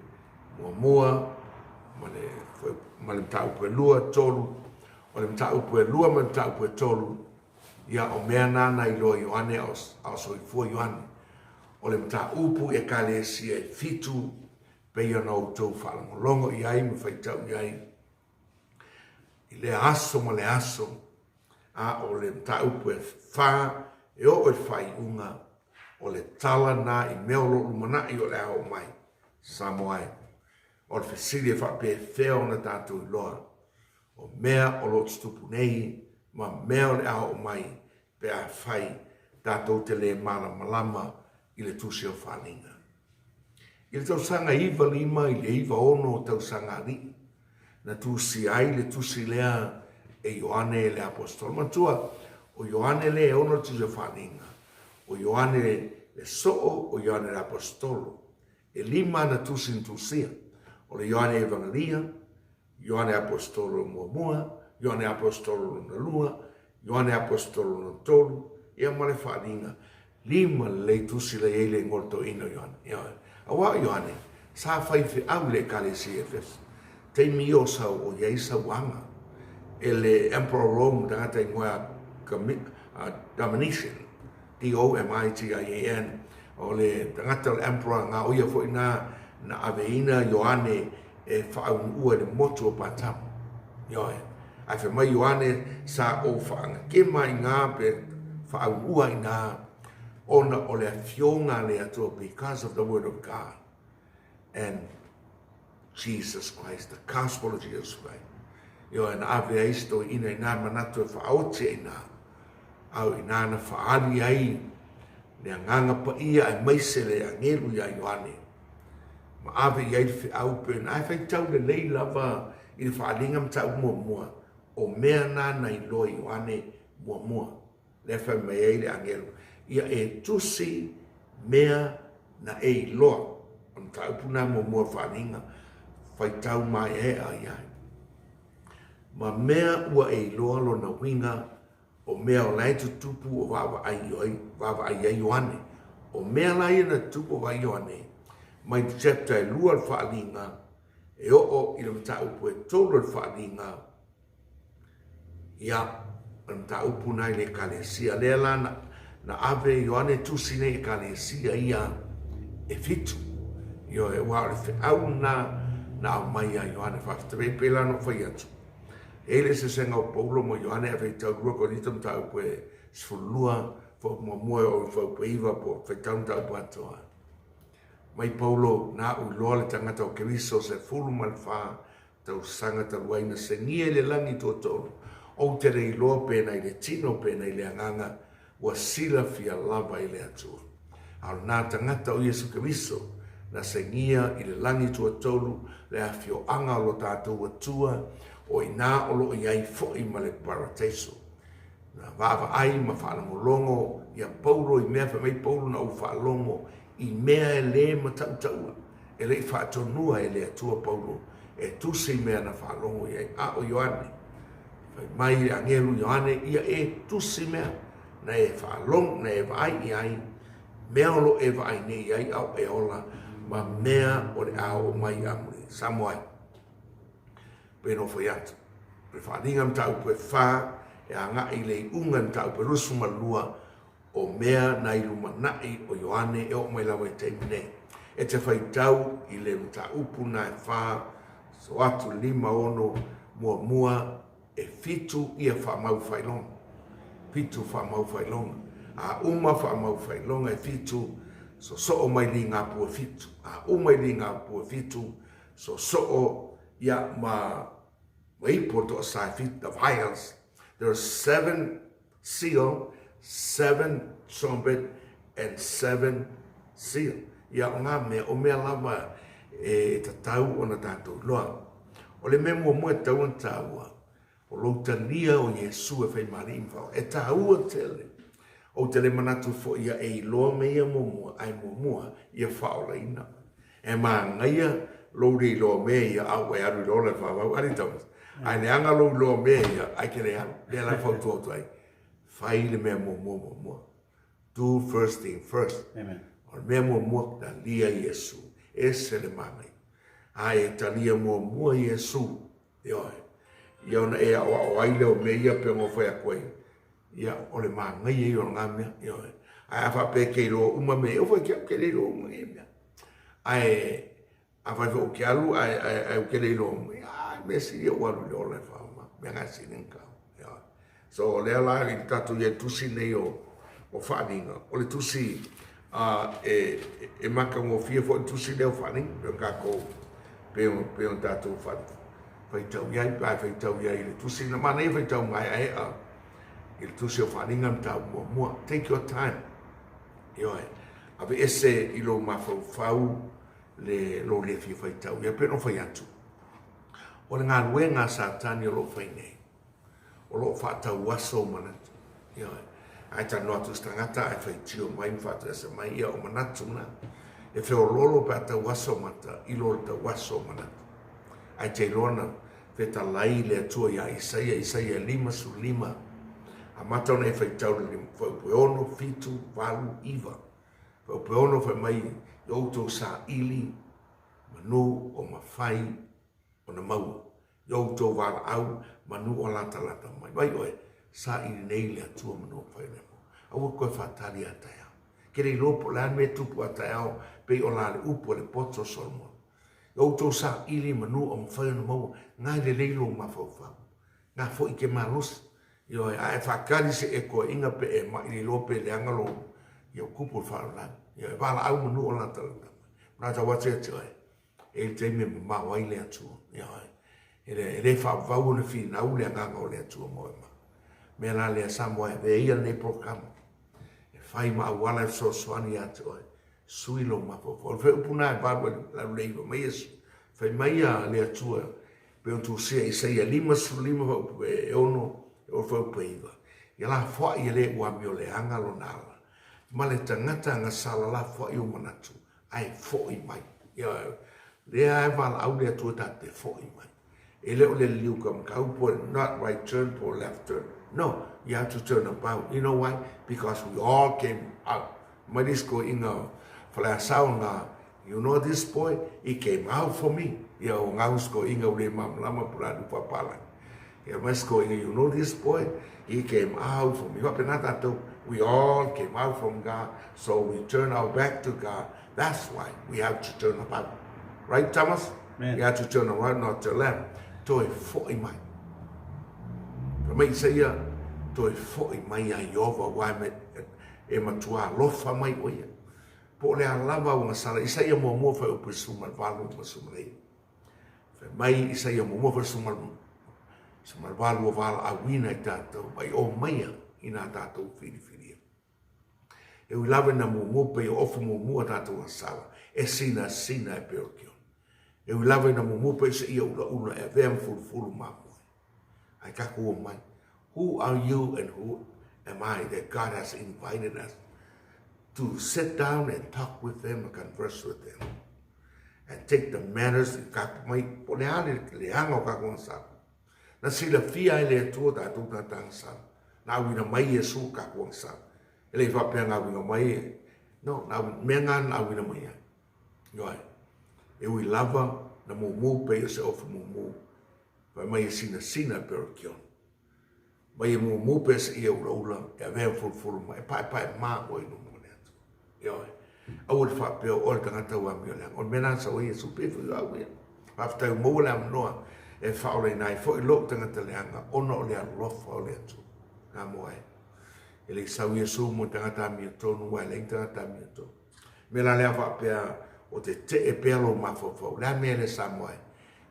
muamua, ma le, ma le mataupu e lua, tolu, o le mataupu e lua ma le mataupu e tolu, ia o mea na na iloa Ioane a o, a o soifua Ioane. O le mataupu i ekalesia e fitu, pei ona outou faalogologo i ai ma faitau i ai i lea aso ma le aso, a o le mataupu e fa e oo i le faaiuga, o le tala na i mea o lo o lumanai o le a oo mai Samoa e. O le fesili e faapefea ona tatou iloa o mea o lo o tutupu nei ma mea o le a oo mai pe afai tatou te le malamalama i le tusi o faaaliga. I le tausaga 95 i le 96 tausaga alii, na tusia ai le tusi lea e Ioane le Aposetolo. Manatua, o Ioane lea e ono le tusi o Faaaliga, o Ioane le Soo, o Ioane le Aposetolo. E lima ana tusi na tusia, o le Ioane Evangelia, Ioane Aposetolo muamua, Ioane Aposetolo lona lua, Ioane Aposetolo lona tolu, ia ma le Faaaliga. Lima lelei tusi la i ai le igoa o le toeaina o Ioane. Ioe. Aua o Ioane, sa faifeau i le Ekalesia i Efeso. Taimi ia o sau o i ai sauaga e le Emperor o Rome, tagata igoa ia Domitian, D-O-M-I-T-I-A-N, o le tagata o le Emperor na o ia foi na na aveina Ioane e faaunuua i le motu o Patamo. Ioe. Ae fai mai Ioane, sa ou faagakema i na pe faaunuua i na, ona o le afioga a le Atua, because of the word of God and Jesus Christ, the gospel of Jesus Christ. Ioe, na ave ai si toeaina i na manatu e faaoti ai na, au i na na faaali ai le agaga paia aemaise le agelu ia Ioane. Ma ave i ai le feau pei ona ae faitau lelei lava i le faaaliga mataupu muamua, o mea na na iloa e Ioane muamua, lea fai mai ai le agelu, ia e tusi mea na e iloa. O le mataupu na muamua o le faaaliga, faitau maeaea i ai. Ma mea ua e iloa lona uiga O mea o la e tutupu o vaavaai ai, vaavaai ai Ioane. O mea la ia na tutupu o vaai Ioane, mai le chapter e 2 o le Faaaliga, e oo i le mataupu e 3 o le Faaaliga, ia, o le mataupu na i le Ekalesia. Lea la na, na ave Ioane tusi nei Ekalesia ia e fitu. Ioe, aua o le feau na na aumai ia Ioane. Faafetai, pei la ona ou fai atu. E i ai le eseesega o Paulo ma Ioane ae faitau 2 Korinito mataupu e 12, fuaiupu muamua e oo i fuaiupu e 9 po o faitau mataupu atoa. Mai Paulo, na aʻu iloa le tagata o Keriso 14 tausaga talu ai na segia i le lagi tuatolu, ou te le iloa pe na i le tino pe na i le agaga, ua silafia lava e le Atua. A o lena tagata o Iesu Keriso, na segia i le lagi tuatolu le afioaga o lo tatou Atua, o i ina o lo o i ai foi ma le Parataiso. Na vaavaai ma faalogologo ia Paulo i mea, fai mai Paulo, na ou faalogo i mea e le matautaua, e le i faatonua e le Atua Paulo e tusi i mea na faalogo i ai. A o Ioane, Fai mai le agelu Ioane, ia e tusi mea na e faalogo, na e vaai i ai, mea o lo e vaai nei i ai a o e ola, ma mea o le a oo mai amuli. Samoa ai. Pei ona ou fai atu, o le faaaliga mataupu e fa e agai i le iuga i mataupu e 22, o mea na i lumanai o Ioane e oo mai lava i taimi nei. E te faitau i le mataupu na e fa, so atu lima ono muamua e fitu ia faamau faailoga. Fitu faamau faailoga. A uma faamau faailoga e fitu, sosoo mai ligapu e fitu. A uma i ligapu e fitu, sosoo ia ma ma ipu o le toasa e fitu, the vials. There are seven seal, seven trumpet and seven seal. Ia, o ngā mea, o mea lava e tatau ona tātou iloa. O le mea muamua e tatau ona tāua, o lou talia o Iesu e fai ma Alii ma Faaola. E tāua tele. Ou te le manatu foi ia e iloa mea ia muamua, ae muamua ia faaolaina. E mānaia lou le iloa mea ia a ua e alu i le ola e faavau ali taumafa. Ae leaga lou iloa mea ia ae ke le alu. Lea la e fautua atu ai, fai le mea muamua muamua. Do first thing first. Amen. O le mea muamua, talia Iesu. Ese le manaia. A e talia muamua Iesu, ioe, ia ona e aoao ai lea o mea ia pei ona ou fai atu ai, ia, o le manaia ia o lena mea, ioe. Ae a faapea e te iloa uma mea ia, ou fai atu, ou te le iloa uma nei mea. Ae afai foi ou te alu ae, ae, ae ou te le iloa uma, ia, a, mea sili ou alu i le ola e faaaoga, mea na sili ona taua, ioe. So, o lea la i le tatou i ai tusi nei o, o Faaaliga, o le tusi a, e, e matagofie foi le tusi lea o Faaaliga, pei ona tatou, pei ona, pei ona tatou faitau i ai, pe a faitau i ai i le tusi, na manaia faitau maeaea i le tusi o Faaaliga le mataupu muamua. Take your time. Ioe. Aveese i lou mafaufau. le lou le fia faitau. Ia pei ona fai atu, o le galuega a Satani o lo o fai nei, o lo o faatauaso ou manatu. Ioe. Ae talanoa atu i se tagata ae faitio mai ma faatoese mai, ia o manatu na. E feoloolo pe a tauaso mata i lo le tauaso o manatu. Ae te iloa na fetalai le Atua ia Isaia, Isaia 55, amata ona e faitau le fuaiupu e 6, 7, 8, 9. Fuaiupu e 6 fai mai i outou saili manu o mafai ona maua i outou valaau manu o latalata mai. Vai oe, saili nei le Atua manu o mafai ona e maua. Aua koe faatali a taeao. Ke le iloa po o le a le mea e tupu a taeao pei o la le upu a le poto o Solomona. I outou saili manu o mafai ona maua, gae lelei lou mafaufau. Ga foi ke malosi. Ioe, a e faatali se e toeaiina pe e mai le iloa pe leaga lou, ia tupu le faalavelave. Ioe, valaau manu o latalata mai. Manatu atu ia te oe, e i ai le taimi e mamao ai le Atua. Ioe, e le, e le faavavau ona finau le agaga o le Atua mo oe ma. Mea la lea Samoa e avea ia lenei polokalame e fai ma auala e fesoasoani ia te oe sui lou mafaufau. O le faaiupu lena e valu ai le alu le iva mai Iesu. Fai mai a le Atua pei ona tusia Isaia 55 faaiupu e 6 e oo faaiupu e 9. Ia lafoai e le ua amioleaga lona ala ma le tagata agasala lafoai ou manatu ae foi mai. Ia, lea e valaau le Atua tatou te foi mai. E le o le liliu kamakau po not right turn po left turn. No, you have to turn about. You know why? Because we all came out. Mai le isi toeaiina Faleasao na, you know this boy, he came out for me. Ia, o ngau isi toeaiina ua le malamalama po o le a le upu a Papalagi. Ia mai isi toeaiina, you know this boy, he came out for me. Faapena tatou, we all came out from God, so we turn our back to God. That's why we have to turn about. Right, Thomas? Amen. We have to turn around, not to left. Toe foi mai. Fai mai Isaia, toe foi mai a Iova, wa me, e matua alofa mai o ia. Po o le a lava ua sala, Isaia muamua fai upu e suma le valu ma suma le iva. Fai mai Isaia muamua fai suma le valu o valaauina i tatou, mai o maia i nā tatou filifilia. E ui lava ina mumu pei o ofu mumu a tatou agasala, e sinasina e pei o le kiona. E ui lava ina mumu pei o se ia ulaula e avea ma fulufulu mamoe. Ae tatou omai, who are you and who am I that God has invited us to sit down and talk with him and converse with him and take the matters i tatou mai, po o le a le leaga o tatou agasala. Na silafia ai le Atua tatou tagata agasala. Na auina mai Iesu tatou agasala. E le i faapea na auina mai e, no, na mea nga na auina mai ai. Ioe. E ui lava na mumu pei o se ofu mumu. Fai mai e sinasina e pei o le kiona. Mai e mumu pea se ia ulaula e avea ma fulufulu mai, e paepae ma oe i luma o le Atua. Ioe. Aua le faapea o oe le tagata ua amioleaga. O le mea lena na sau ai Iesu, pei foi o au ia. Faafetai ua maua le avanoa e faaolaina ai foi lou tagata leaga ona o le alofa o le Atua. Nga moa e. E le i sau Iesu mo tagata amiotonu, aua e leai ni tagata amiotonu. Mea la lea faapea o te tee pea lou mafaufau. O le a mea lea Samoa e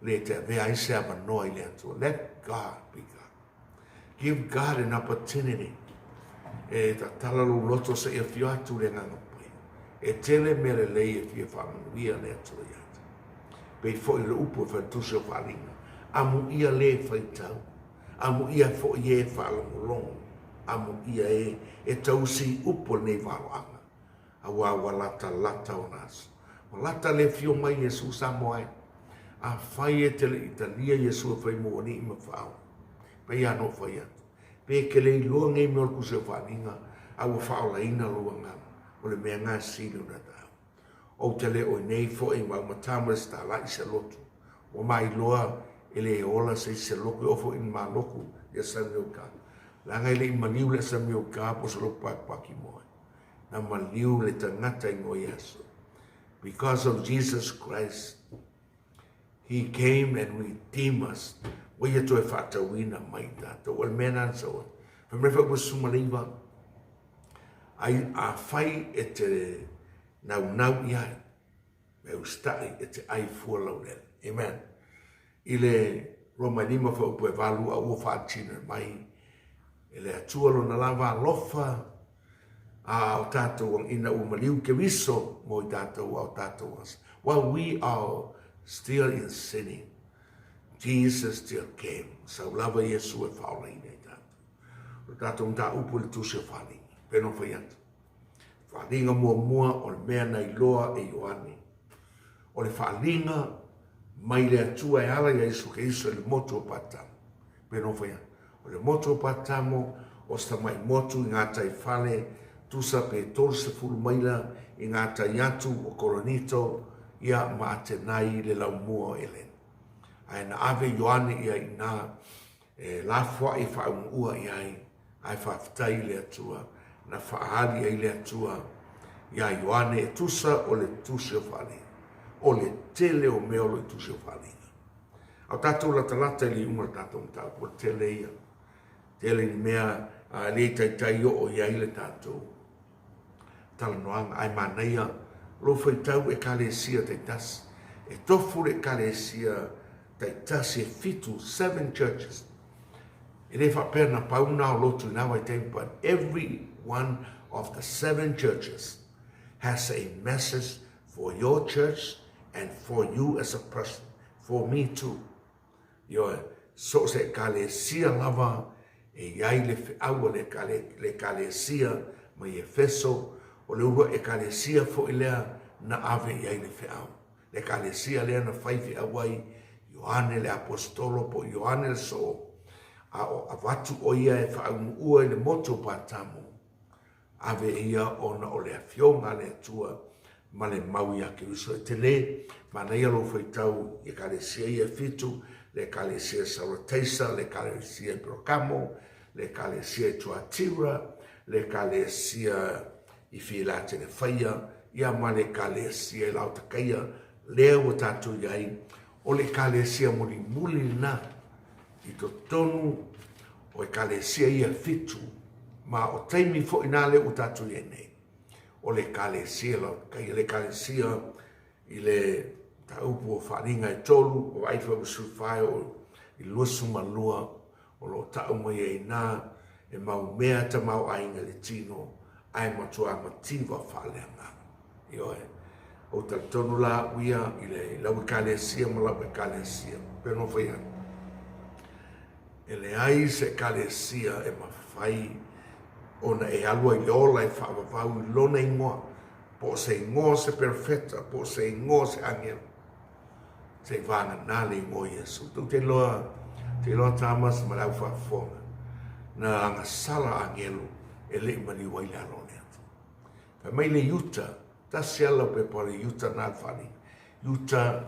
le te avea ai se avanoa i le Atua. Let God be God. Give God an opportunity. E tatala lou loto se i afio atu le Agaga Paia. E tele mea lelei e fia faamanuia le Atua ia te. Pei foi le upu e fai tusi o Faaaliga. Amuia le faitau. Amuia foi e faalogologo. Amuia e e tausi i upu o lenei valoaga. Aua ua latalata ona aso. Ua lata le afio mai Iesu Samoa e. Afai e te le i talia Iesu e fai mo alii ma faaola. Pei a na ou fai atu. Pe e te le iloa nei mea o le tusi o faaaliga, a ua faaolaina lou agaga, o le mea na sili ona taua. Ou te le o i nei foi ma aumata ma resitala i se lotu. Ua mailoa e le ola se isi se lotu e oo foi i ni maloku i Assembly of God. Leaga e le i maliu le Assembly of God po o se lotu pakipaki moe. Na maliu le tagata i ngoe aso. Because of Jesus Christ, He came and redeemed us. Ua ia toe faatauina mai tatou. O le mea lena na sau ai. Fai mai foi ua sumaleiva, ai a fai e te naunau i ai, me usitai e te ai fua laulele. Amen. I le Roma e lima foi upu e valu a ua faatino mai e le Atua lona lava alofa. A o tatou ina ua maliu Keriso mo i tatou a o tatou aga. While we are still in sinning, Jesus still came. Sau lava Iesu e faaolaina i tatou. O le tatou mataupu i le Tusi o Faaaliga, pei ona fai atu. Faaaliga muamua o le mea na iloa e Ioane. O le faaaliga mai le Atua e ala ia Iesu Keriso i le motu o Patamo. Pei ona fai atu. O le motu o Patamo, o se tamai motu i gataifale, tusa pe 30 maila i gatai atu o Korinito, ia ma Atenai i le laumua o Elena. Ae na ave Ioane ia i ina e lafoai e faaunuua i ai, ae faafetai i le Atua na faaali ai le Atua iā Ioane e tusa o le Tusi o Faaaliga. O le tele o mea o lo o i Tusi o Faaaliga. A o tatou latalata i le iuga o le tatou mataupu, o le tele ia. Tele ni mea a le taitai oo i ai le tatou talanoaga, ae manaia lou faitau Ekalesia taitasi. E tofu le Ekalesia taitasi e fitu, seven churches. E le faapea na pau na o lotu i na vaitaimi, but every one of the seven churches has a message for your church and for you as a person, for me too. Ioe, so o se Ekalesia lava e i ai le feau a le Ekalesia mai Efeso, o le uluai Ekalesia foi lea na ave i ai le feau. Le Ekalesia lea na fai feau ai Ioane le Aposetolo po o Ioane le Soo, a o avatu o ia e faaunuua i le motu o Patamo. Ave ia ona o le Afioga a le Atua ma le mau iā Keriso. E tele, manaia lou faitau i Ekalesia ia e fitu, le Ekalesia i Saroteisa, le Ekalesia i Perokamo, le Ekalesia i Tuatira, le Ekalesia i Filatelefaia, ia ma le Ekalesia i Laotakaia, lea ua tatou i ai, o le Ekalesia mulimuli lena i totonu o Ekalesia ia e fitu, ma o taimi foi na lea ua tatou i ai nei, o le Ekalesia Laotakaia, le Ekalesia i le mataupu o Faaaliga e tolu, o Aifa Usufae o i le 22, o lo o tau mai ai ina e mau mea tamaoaiga i le tino, ae matua mativa faaleagaga. Ioe. Ou talitonu la au ia i le lau Ekalesia ma lau Ekalesia, pei ona fai atu, e leai se Ekalesia e mafai ona e alu ai i le ola e faavavau i lona igoa, po o se igoa o se perofeta, po o se igoa o se agelu, se i vagana le igoa o Iesu. Tou te iloa, te iloa Tamasi ma le au faafofoga, na agasala agelu e le i maliu ai le alo o le Atua. Fai mai le Iuta, tasi lava lau pepa o le Iuta na le faaaliga. Iuta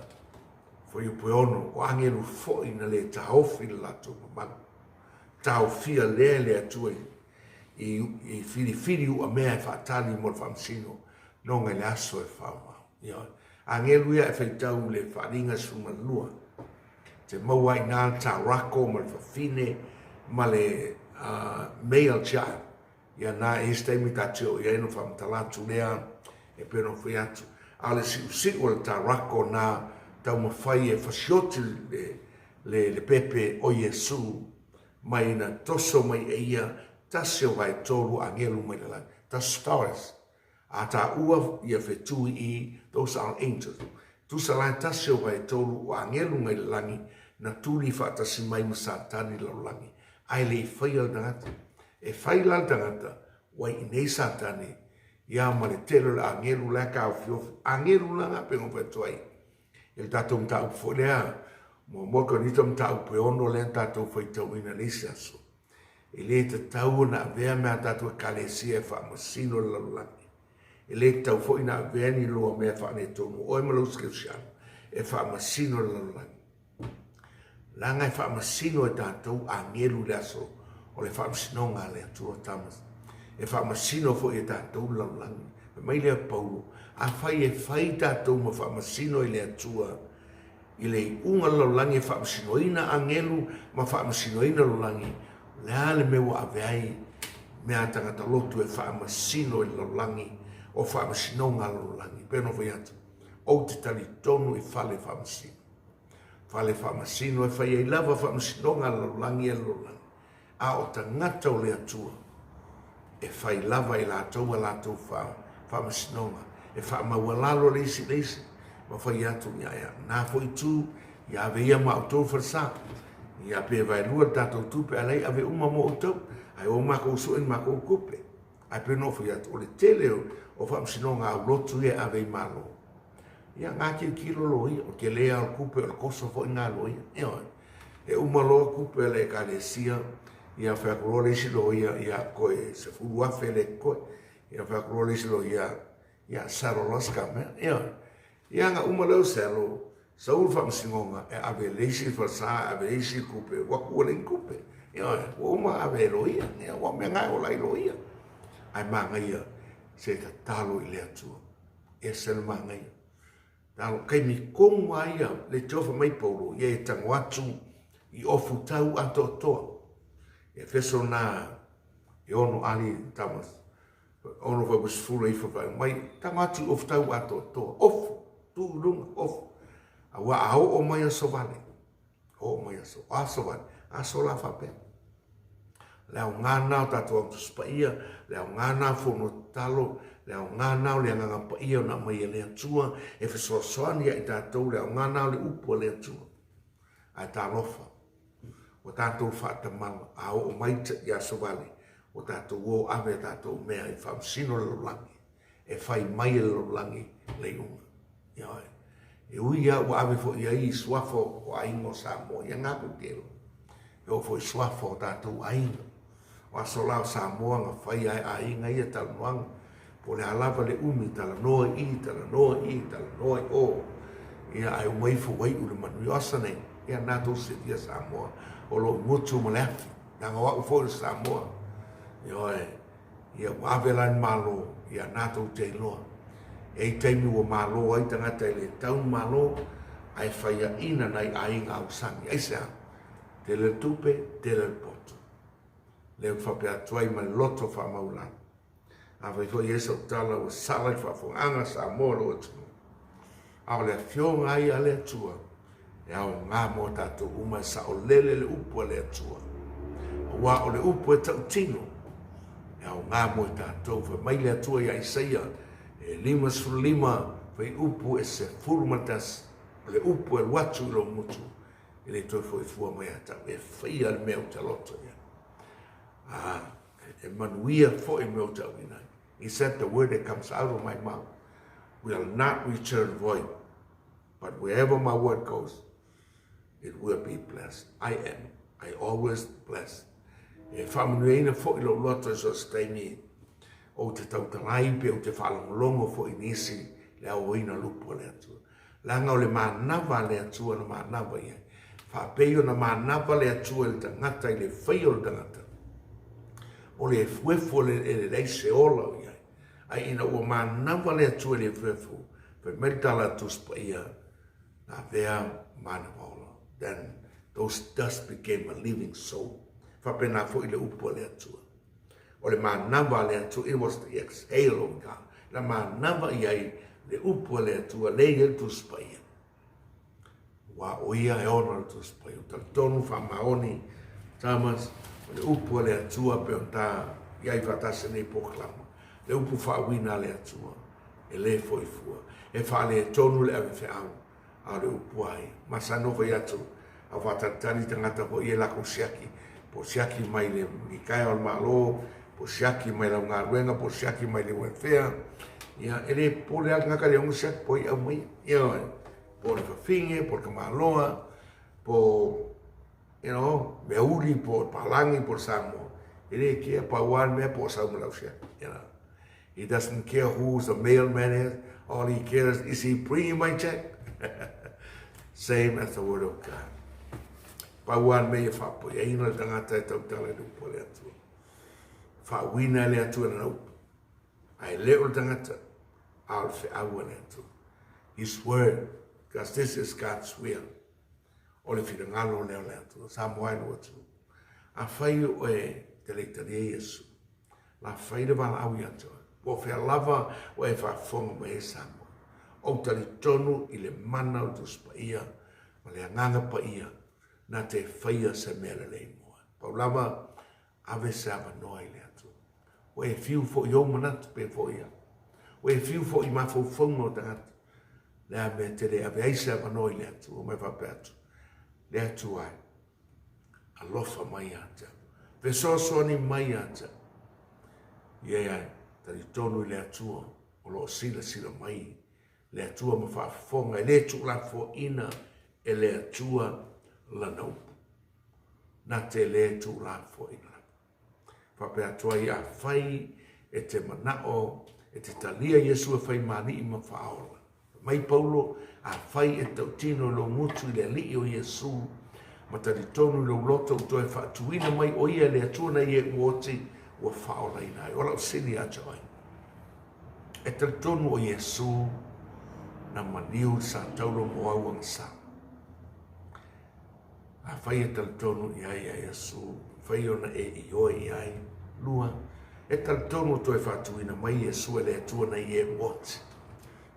fuaiupu e ono, o agelu foi na le taofi le latou mamalu. Taofia lea e le Atua i, i, i filifili uamea e faatali mo le faamasino, noga i le aso e faamau. Ioe. Agelu ia e faitau i le faaaliga 12. Te maua ai ina le taurako ma le fafine ma le uh, male child. Ia na e isi taimi ta te oo i ai ona faamatala atu lea e pei ona fai atu. A o le siusiu o le tarako na taumafai e fasioti le, le, le pepe o Iesu mai na toso mai e ia tasi o vaetolu agelu mai le lagi. The stars. A taua ia fetui i those are angels. Tusa la e tasi o vaetolu o agelu mai le lagi na tuli faatasi mai ma Satani i le lalolagi. Ae le i faia le tagata. E fai la le tagata, ua i inei Satani, ia ma le tele o le agelu la e taofiofi. Agelu la na pei ona fai atu ai i le tatou mataupu foi lea, muamua Korinito mataupu e ono lea na tatou faitauina i le isi aso. E le tatau ona avea mea a tatou Ekalesia e faamasino le lalolagi. E le tatau foi ona avea ni lua mea faaletonu, oe ma lou kerisiano, e faamasino le lalolagi. Leaga e faamasino e tatou agelu i le aso o le faamasinoga a le Atua Thomas. E faamasino foi e tatou le lalolagi. Fai mai lea Paulo, afai e fai tatou ma faamasino i le Atua i le iuga o le lalolagi e faamasinoina agelu ma faamasinoina lalolagi, o le a le mea ua ave ai mea a tagata lotu e faamasino i le lalolagi o faamasinoga a le lalolagi. Pei ona fai atu, ou te talitonu i fale faamasino. Fale faamasino e fai ai lava faamasinoga a le lalolagi e le lalolagi, a o tagata o le Atua. E fai lava e latou a latou faamasinoga, e faamaualalo le isi i le isi, ma fai atu, Ia, ia, na foi itu, ia ave ia ma outou falesa. Ia pe vaelua le tatou tupe, a leai ave uma mo outou, ae o makou sue ni makou tupe. Ae pei ona ou fai atu, o le tele o faamasinoga aulotu ia e ave i Malo, ia na tilotilo loia, o le tele lava o le tupe, o le koso foi lena a loia. Ioe. E uma loa tupe a le Ekalesia, ia fai atu loa le isi loia, ia toe $10,000 lea e totoe. Ia fai atu loa le isi loia, ia settle loa si mea. Ioe. Ia na uma lea o settle, sau le faamasinoga e ave e le isi le falesa, e ave e le isi le tupe, ua tuu e leai ni tupe. Ioe, ua uma ona ave e loia. Ia aua o mea na e ola ai loia. Ae manaia se tatalo i le Atua. E ese le manaia. Na o taimi tonu lava ia, le tiofa mai Paulo, ia e tago atu i ofu tau atoatoa. Efeso na e ono ali tama, ono fai sefulu e ifo fai mai, tago atu i ofu tau atoatoa, ofu, tu i luga, ofu. Aua a oo mai aso vale, oo mai aso, o aso vale, aso la faapea. Le aoga lena o tatou Au Tusi Paia, le aoga lena o fono tatalo, le aoga lena o le Agaga Paia ona aumai e le Atua e fesoasoani ia i tatou, le aoga lena o le upu a le Atua. Ae talofa, ua tatou faatamala, a oo mai i aso vale, ua tatou o ave a tatou mea i faamasino le lalolagi, e fai mai e le lalolagi le iuga. Ioe. E ui lava ua ave foi i ai i suafa o aiga o Samoa, ia na tou te iloa. E oo foi i suafa o tatou aiga. O aso la o Samoa na fai lava e aiga ia talanoaga. Po o le a lava le umi, talanoa i i, talanoa i i, talanoa i o. Ia ae uma ifo ua iu le manuia. O aso nei, ia na tou silafia Samoa, o lo o gutu ma le afi. Leaga o au foi o le Samoa. Ioe. Ia ua ave la le Malo, ia na tou te iloa. E i taimi ua malo ai tagata e le tau ni malo, ae faiaina nai aiga ausani. Aisea? Tele le tupe, tele le poto. Lea ou te faapea atu ai ma le loto faamaualalo. Afai foi e i ai sau tala ua sala i le faafofogaaga a Samoa lou atunuu, a o le Afioga ai a le Atua, e aoga mo tatou uma e saolele le upu a le Atua. Aua o le upu e tautino, e aoga mo i tatou. Fai mai le Atua ia Isaia e 55 fuaiupu e 11, o le upu e alu atu i lou gutu, e le toe foi fua mai ia te au, e faia le mea ou te loto i ai. A, e manuia foi mea ou te auina ai. He said the word that comes out of my mouth will not return void. But wherever my word goes, it will be blessed. I am. I always bless. E faamanuiaina foi lou loto i so o se taimi ou te tautalai pe ou te faalogologo foi i nisi le aoina lupu a le Atua. Leaga o le manava a le Atua na manava i ai. Faapei ona manava le Atua i le tagata i le faia o le tagata. O le efuefu e leai se ola o i ai. Ae ina ua manava le Atua i le efuefu, Fai mai le tala a Tusi Paia, na avea manava ola. Then those dust became a living soul. Faapena foi le upu a le Atua. O le manava a le Atua, it was the exhale of God. Na manava i ai le upu a le Atua, le i ai le Tusi Paia. Aua o ia e ona le Tusi Paia. O talitonu faamaoni, Thomas, o le upu a le Atua pe ona ta i ai faatasi nei polokalama. Le upu faauiina a le Atua. E le foi fua. E faaletonu le ave feau, a o le upu ai. Masani ona fai atu, a faatalitali tagata foi ia i lakou siaki, po o siaki mai le litaea o le Malo, po o siaki mai lau galuega, po o siaki mai le welfare. Ia, e le popole lava le tagata i le ono siaki po o ai e aumaia. Ioe, po o le fafine, po o le tamaloa, po o, you know, meauli, po o le palagi, po o le Samoa. E le kea, pau lava le mea po o sau ma lau siaki, you know. He doesn't care who the mailman is. All he cares is he bringing my check. Same as the word of God. Pau lava le mea ia faapoiaina le tagata e tautala i le upu a le Atua. Faauiina e le Atua lana upu. Ae le o le tagata, a o le feau a le Atua. His word, because this is God's will. O le finagalo lea o le Atua. Samoa e lou atunuu. Afai oe te le i talia Iesu, La fai le valaau ia te oe. Po o fea lava ua e faafofoga mai ai Samoa. Ou talitonu i le mana o le Tusi Paia ma le Agaga Paia na te faia se mea lelei mo oe. Pau lava, ave se avanoa i le Atua. Ua e fiu foi i ou manatu pe foi au. Ua e fiu foi i mafaufauga o tagata. Le a mea e te le ave ai se avanoa i le Atua ma e faapea atu, Le Atua e, alofa mai ia te au. Fesoasoani mai ia te au. Ia ia, talitonu i le Atua o lo o silasila mai le Atua ma faafofoga, e le tuulafoaina e le Atua lana upu. Na te le tuulafoaina lava. Faapea atu ai, afai e te manao e te talia Iesu e fai ma Alii ma Faaola. Fai mai Paulo, Afai e tautino i lou gutu i le Alii o Iesu, ma talitonu i lou loto ua toe faatuina mai o ia e le Atua nai e ua oti, ua faaolaina ai. O lau sini ia te oe, e talitonu o Iesu na maliu i sa taulo mo au agasala. Afai e talitonu i ai ia Iesu, mafai ona e ioe i ai. Lua, e talitonu o toe faatuina mai Iesu e le Atua nai e ua oti.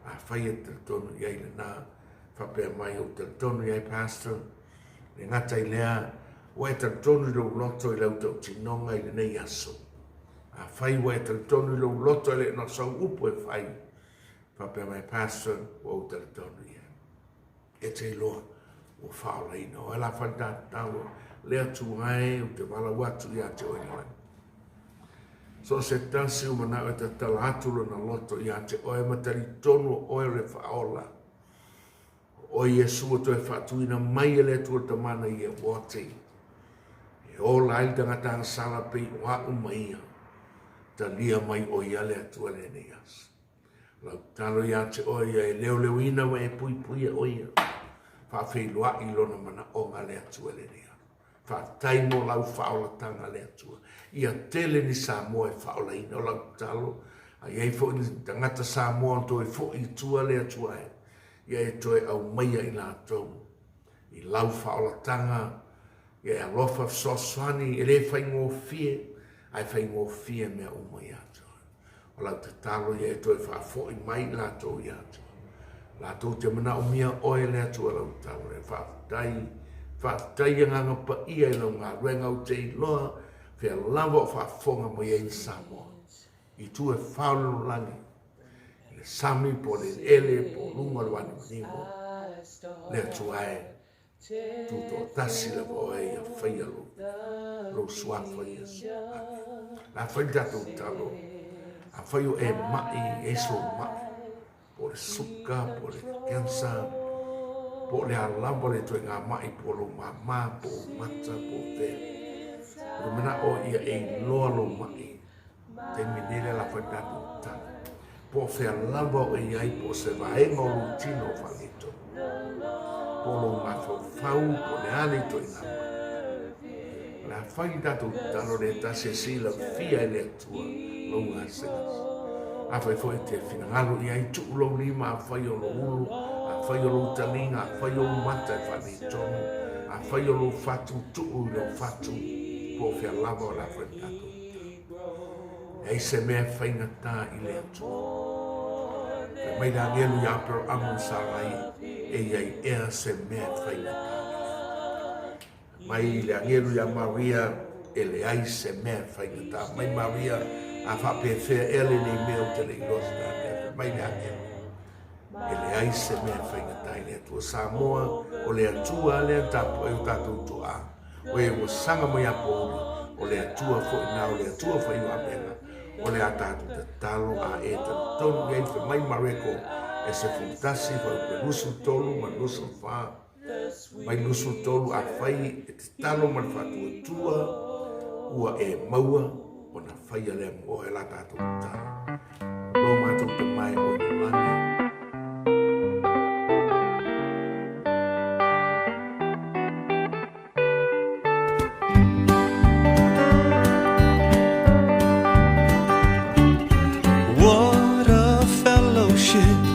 Afai e talitonu i ai lena, faapea mai, Ou talitonu i ai, Pastor, le gata i lea, ua e talitonu i lou loto i lau tautinoga i lenei aso. Afai ua e talitonu i lou loto e le na o sau upu e fai, faapea mai, Pastor, ua ou talitonu i ai. E te iloa ua faaolaina oe. La fai tatalo le Atua e, ou te valaau atu ia te oe i le lagi. So o se tasi ua manao e tatala atu lona loto ia te oe ma talitonu o oe o le faaola. O oe Iesu ua toe faatuina mai e le Atua le Tamana i e ua oti. E ola ai le tagata agasala pei o a'u ma ia. Talia mai oe ia le Atua lenei aso. Lau tatalo ia te oe ia e leoleoina ma e puipuia o ia. Faafeiloai lona manaoga le Atua lenei aso. Faafetai mo lau faaolatanga le Atua. Ia tele ni Samoa e faaolaina o lau tatalo. A i ai foi ni tagata Samoa o toe foi i tua le Atua e, ia e toe aumaia i latou i lau faaolataga, ia e alofa fesoasoani, e le faigofie, ae faigofie mea uma ia te oe. O lau tatalo ia e toe faafoi mai i latou ia te oe. Latou te manaomia oe le Atua lau tatalo e faafetai, faafetai agaga paia i lau galuega ou te iloa fea lava o faafofoga mai ai Samoa. I tu e fa o le lalolagi, i le sami po o le eleele po o luga o le vanimonimo, le Atua e, Tutoatasi lava oe ia faia lou, lou suafa Iesu. Amene. La fai le tatou talo, afai o e ma'i, e ai sou ma'i, po o le suka, po o le cancer, po o le a lava le ituaiga ma'i, po o lou māmā, po o ou mata, po o fea. O le mana'o ia e iloa lou ma'i, taimi nei le ala fai le tatou tala. Po o fea lava o e i ai, po o se vaega o lou tino o faaletonu, po o lou mafaufau, po o le a le ituaiga ma'i. O le a fai le tatou tatalo le tasi e silafia e le Atua lou gasegase. Afai foi e te finagalo i ai, tuu lou lima, afai o lou ulu, afai o lou taliga, afai o ou mata e faaletonu, afai o lou fatu, tuu i lou fatu, po o fea lava o le a fai le tatou tatalo. Leai se mea e faigata i le Atua. Fai mai le agelu ia Aperaamo ma Sarai, e i ai ea se mea e faigata i le Atua. Fai mai le agelu ia Maria, e leai se mea e faigata. Mai Maria, a faapefea ea lenei mea ou te le iloa se mea. Fai mai le agelu, e leai se mea e faigata i le Atua. Samoa, o le Atua lea na tapuai o tatou tuaa. O e ua saga mai apouli, o le Atua foi na, o le Atua faiuamega, o le a tatou tatalo a e talitonu i ai. Fai mai Mareko e 11, fuaiupu e 23 ma le 24, mai 23, afai e tatalo ma le faatuatua, ua e maua ona faia lea mo oe la tatou tatalo. Lo matou tamae o i le lagi. What a fellowship.